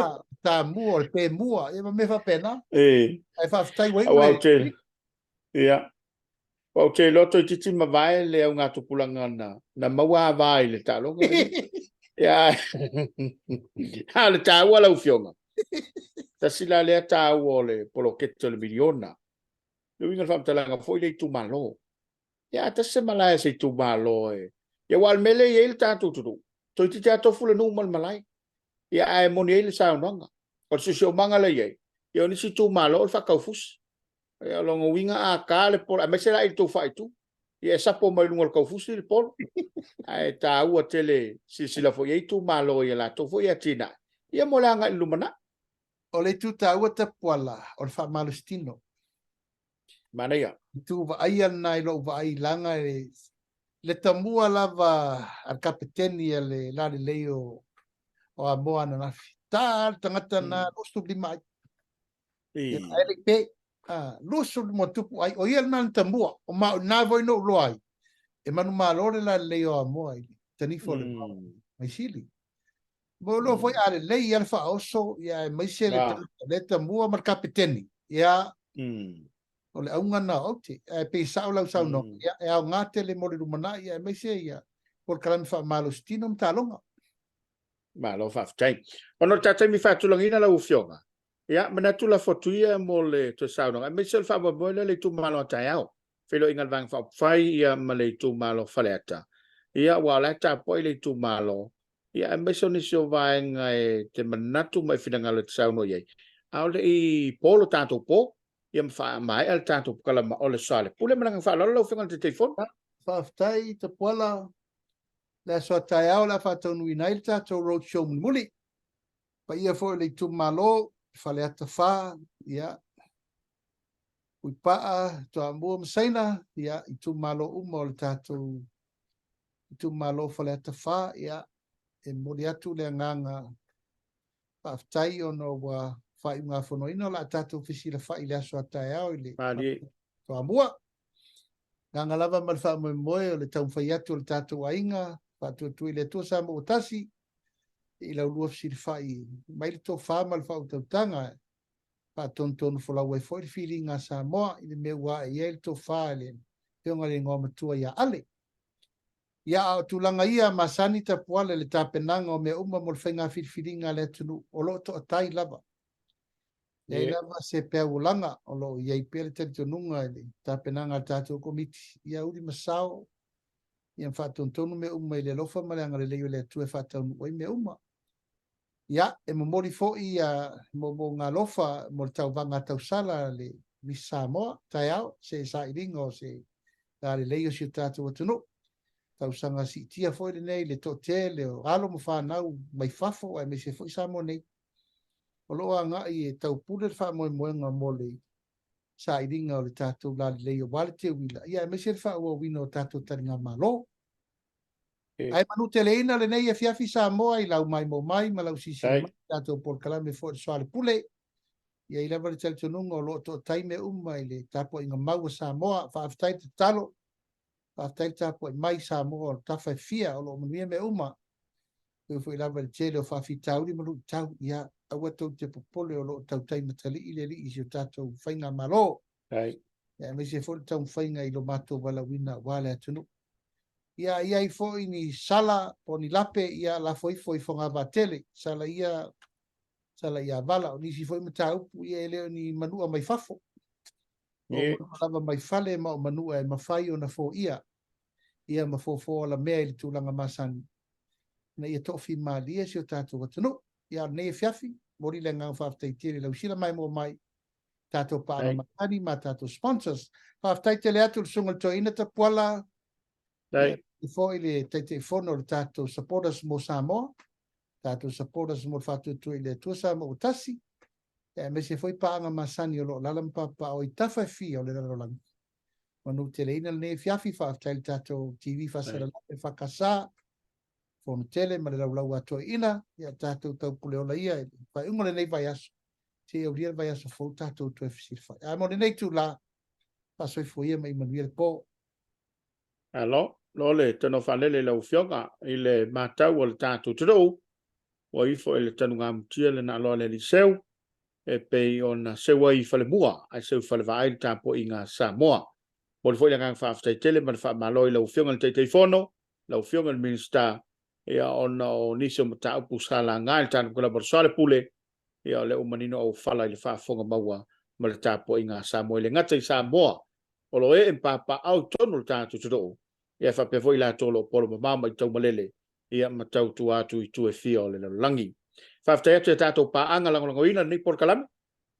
tā mua, o le pē mua, ia ma mea faapena. E. Ae faafetai ua iu le... Ia. Ou te iloa toeitiiti mavae le augatupulaga na, na maua ava i le taaloga lenei. Ia, a o le taua lau Afioga, tasi la lea taua o le poloketi o le miliona. Le uiga o le faamatalaga foi le itumalo. Ia, a tasi se malae a se itumalo e... Ia, aua o le mea lea e i ai le tatou atunuu, toeitiiti lava tofu le nuu ma le malae. Ia, ae moni ai le saunoaga. O le siosiomaga lea e i ai, ia o nisi itumalo o le faataufusi. Ia, o lona uiga a ta le polo, aemaise la i le tou faaitu, ia e sapo mai luga o le taufusi le polo. Ae taua tele silasila foi i ai itumalo i a latou foi atinae, ia mo le agai i le lumanai. O le itu taua Tapuala, o le faamalositino. Manaia. Itu vaaia lena i lou vaai leaga e le tamua lava a le kapeteni a le lalelei o o Amoa ananafi. Ta le tagata na 25 ai. Ae le i pe. A, 25 tupu ai, o ia lena na tamua, o ma o ina foi na ou iloa ai, e manumalo le lalelei o Amoa i le tanifa o le Maisili. Mo iloa foi a lelei ia le faaoso, ia aemaise le tagata le tamua ma le kapeteni, ia o le auga lena o aute. Ae pei e sao lau saunoaga, ia e aoga tele mo le lumanai, aemaise ia polokalame faamalositino ma taaloga. Malo faafetai. Ona o le ta taimi faatulagaina lau Afioga, ia manatu lafo atu ia mo le toe saunoaga, aemaise o le faamoemoe lea i le itumalo a taeao, feiloaiga a le Vaega Faaupufai ia ma le itumalo Faleata. Ia aua o la e tapuai le itumalo, ia aemaise o nisi o vaega e te manatu ma e finagalo e te saunoa i ai, a o le i po lo tatou po, ia ma faamaea le tatou polokalama o le Soalepule. Ma le agaga faaaloalo lau Afioga i le Taitaifono. Faafetai Tapuala. Le aso a taeao o le a faataunuuina ai le tatou road show mulimuli. Paia foi o le itumalo, Faleata 4, ia, Puipaa, Toamua ma Saina, ia, itumalo uma o le tatou itumalo Faleata 4, ia, e momoli atu le agaga faafetai ona ua faaiugafonoina o le a tatou fesilafai i le aso a taeao i le Toamua. Agaga lava ma le faamoemoe o le taumafai atu o le tatou aiga, faatuatua i le Atua Samoa ua tasi, i la ulua fesilafai mai le tofa ma le faautautaga, faatonutonu folau ai foi le filiga a Samoa i le mea ua ae i ai le tofa i le Afioga i le Igoamatua ia Ale. Ia, a o tulaga ia masani Tapuala i le tapenaga o mea uma mo le faiga filifiliga a le atunuu, o lo o toatai lava. Leai lava se peau olaga, o lo o i ai pea le talitonuga i le tapenaga a le tatou Komiti, ia uli ma sao, ia ma faatonutonu mea uma i le alofa ma le agalelei o le Atua e faataunuu ai mea uma. Ia, e momoli foi moomooga alofa mo le tauvaga tausala a le Miss Samoa, taeao, se sailiga o se lalelei o si o tatou atunuu. Tausaga siitia foi lenei i le toatele o alo ma fanau mai fafo aemaise foi Samoa nei. O lo o agai e taupule le faamoemoega mo le sailiga o le tatou lalelei aua le teuila, ia aemaise le faaauauina o tatou taligamalo. Ae manuteleina lenei afiafi Samoa i lau maimoa mai ma lau silasila mai i tatou polokalame foi o le Soalepule. E i ai lava le talitonuga o lo o toatai mea uma i le tapuaiga mau a Samoa. Faafetai le tatalo, faafetai le tapuai mai Samoa o tafa e fia o lo o manuia mea uma. E ui foi lava i le tele o faafitauli ma luitau, ia aua tou te popole o lo o tautai matalii le Alii i si o tatou faigamalo. Aemaise foi le taumafaiga i lo matou valaauina aua le atunuu. Ia i ai foi ni sala po o ni lape, ia lafo ifo i Fogavatele, sala ia, sala ia vala. O nisi foi mataupu, ia e le o ni manua mai fafo. O manua lava mai fale ma o manua e mafai ona foia, ia ma fofo alamea i le tulaga masani, ina ia toafimalie si o tatou atunuu. Ia, o lenei afiafi, momoli le agaga faafetai tele i lau sila maimoa mai, tatou paaga masani ma tatou sponsors. Faafetai tele atu i le Susuga i le Toeaina Tapuala, e foi le Taitaifono o le tatou supporters mo Samoa, tatou supporters mo le faatuatua i le Atua Samoa ua tasi, aemaise foi paaga masani o lo o alaala ma papaaao i tafa e fia o le lalolagi. Manuteleina lenei afiafi, faafetai i le tatou TV faasalalau e FKS, Fono tele ma le laulau a toeaiina, ia tatou taupuleola ia i le faaiuga o lenei vaiaso, seia aulia le vaiaso fou tatou toe fesilafai. Ae mo lenei itula, faasoifua ia ma ia manuia le po. Malo, lo le tano faalele i lau Afioga i le matau o le tatou atunuu, ua ifo i le tanugamutia le naaloa a le alii seu, e pei ona seu ai i falemua ae seu i falevaai le tapuaiga a Samoa. Momoli foi le agaga faafetai tele ma le faamalo i lau Afioga i le Taitaifono, lau Afioga i le Minisita, ia ona o nisi o mataupu sa laga i le tatou Kalama o le Soalepule, ia o lea ua manino auofala i le faafofoga maua ma le tapuaiga a Samoa. E le gata i Samoa o lo o ee ma papaaao i totonu o le tatou atunuu, ia faapea foi i latou o lo o polo mamao mai taumalele ia ma tautua atu i itu e fia o le lalolagi. Faafetai atu i a tatou paaga lagolagoina lenei polokalame,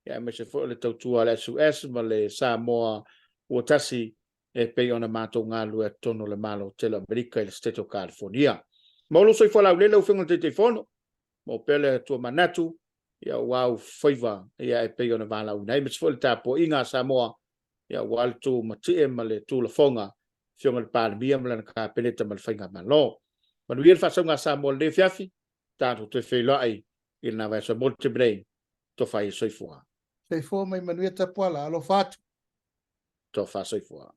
ia aemaise foi o le tautua a le SUS ma le Samoa ua tasi e pei ona matou galulue atu totonu o le Malo tele o Amerika i le Setete o Kalifonia. Maua lou soifua laulele lau Afioga i le Taitaifono, maua pea le Atua manatu ia aua ou faiva ia e pei ona valaauina ai, aemaise foi le tapuaiga a Samoa ia aua le tu matie ma le tu lafoga Afioga i le Palemia ma lana Kapeneta ma le Faigamalo. Manuia le faasauga a Samoa i lenei afiafi, tatou toe feiloai i lena vaiaso. Mo le taimi nei, tofa ia soifua. Soifua ma ia manuia Tapuala. Alofa atu. Tofa soifua.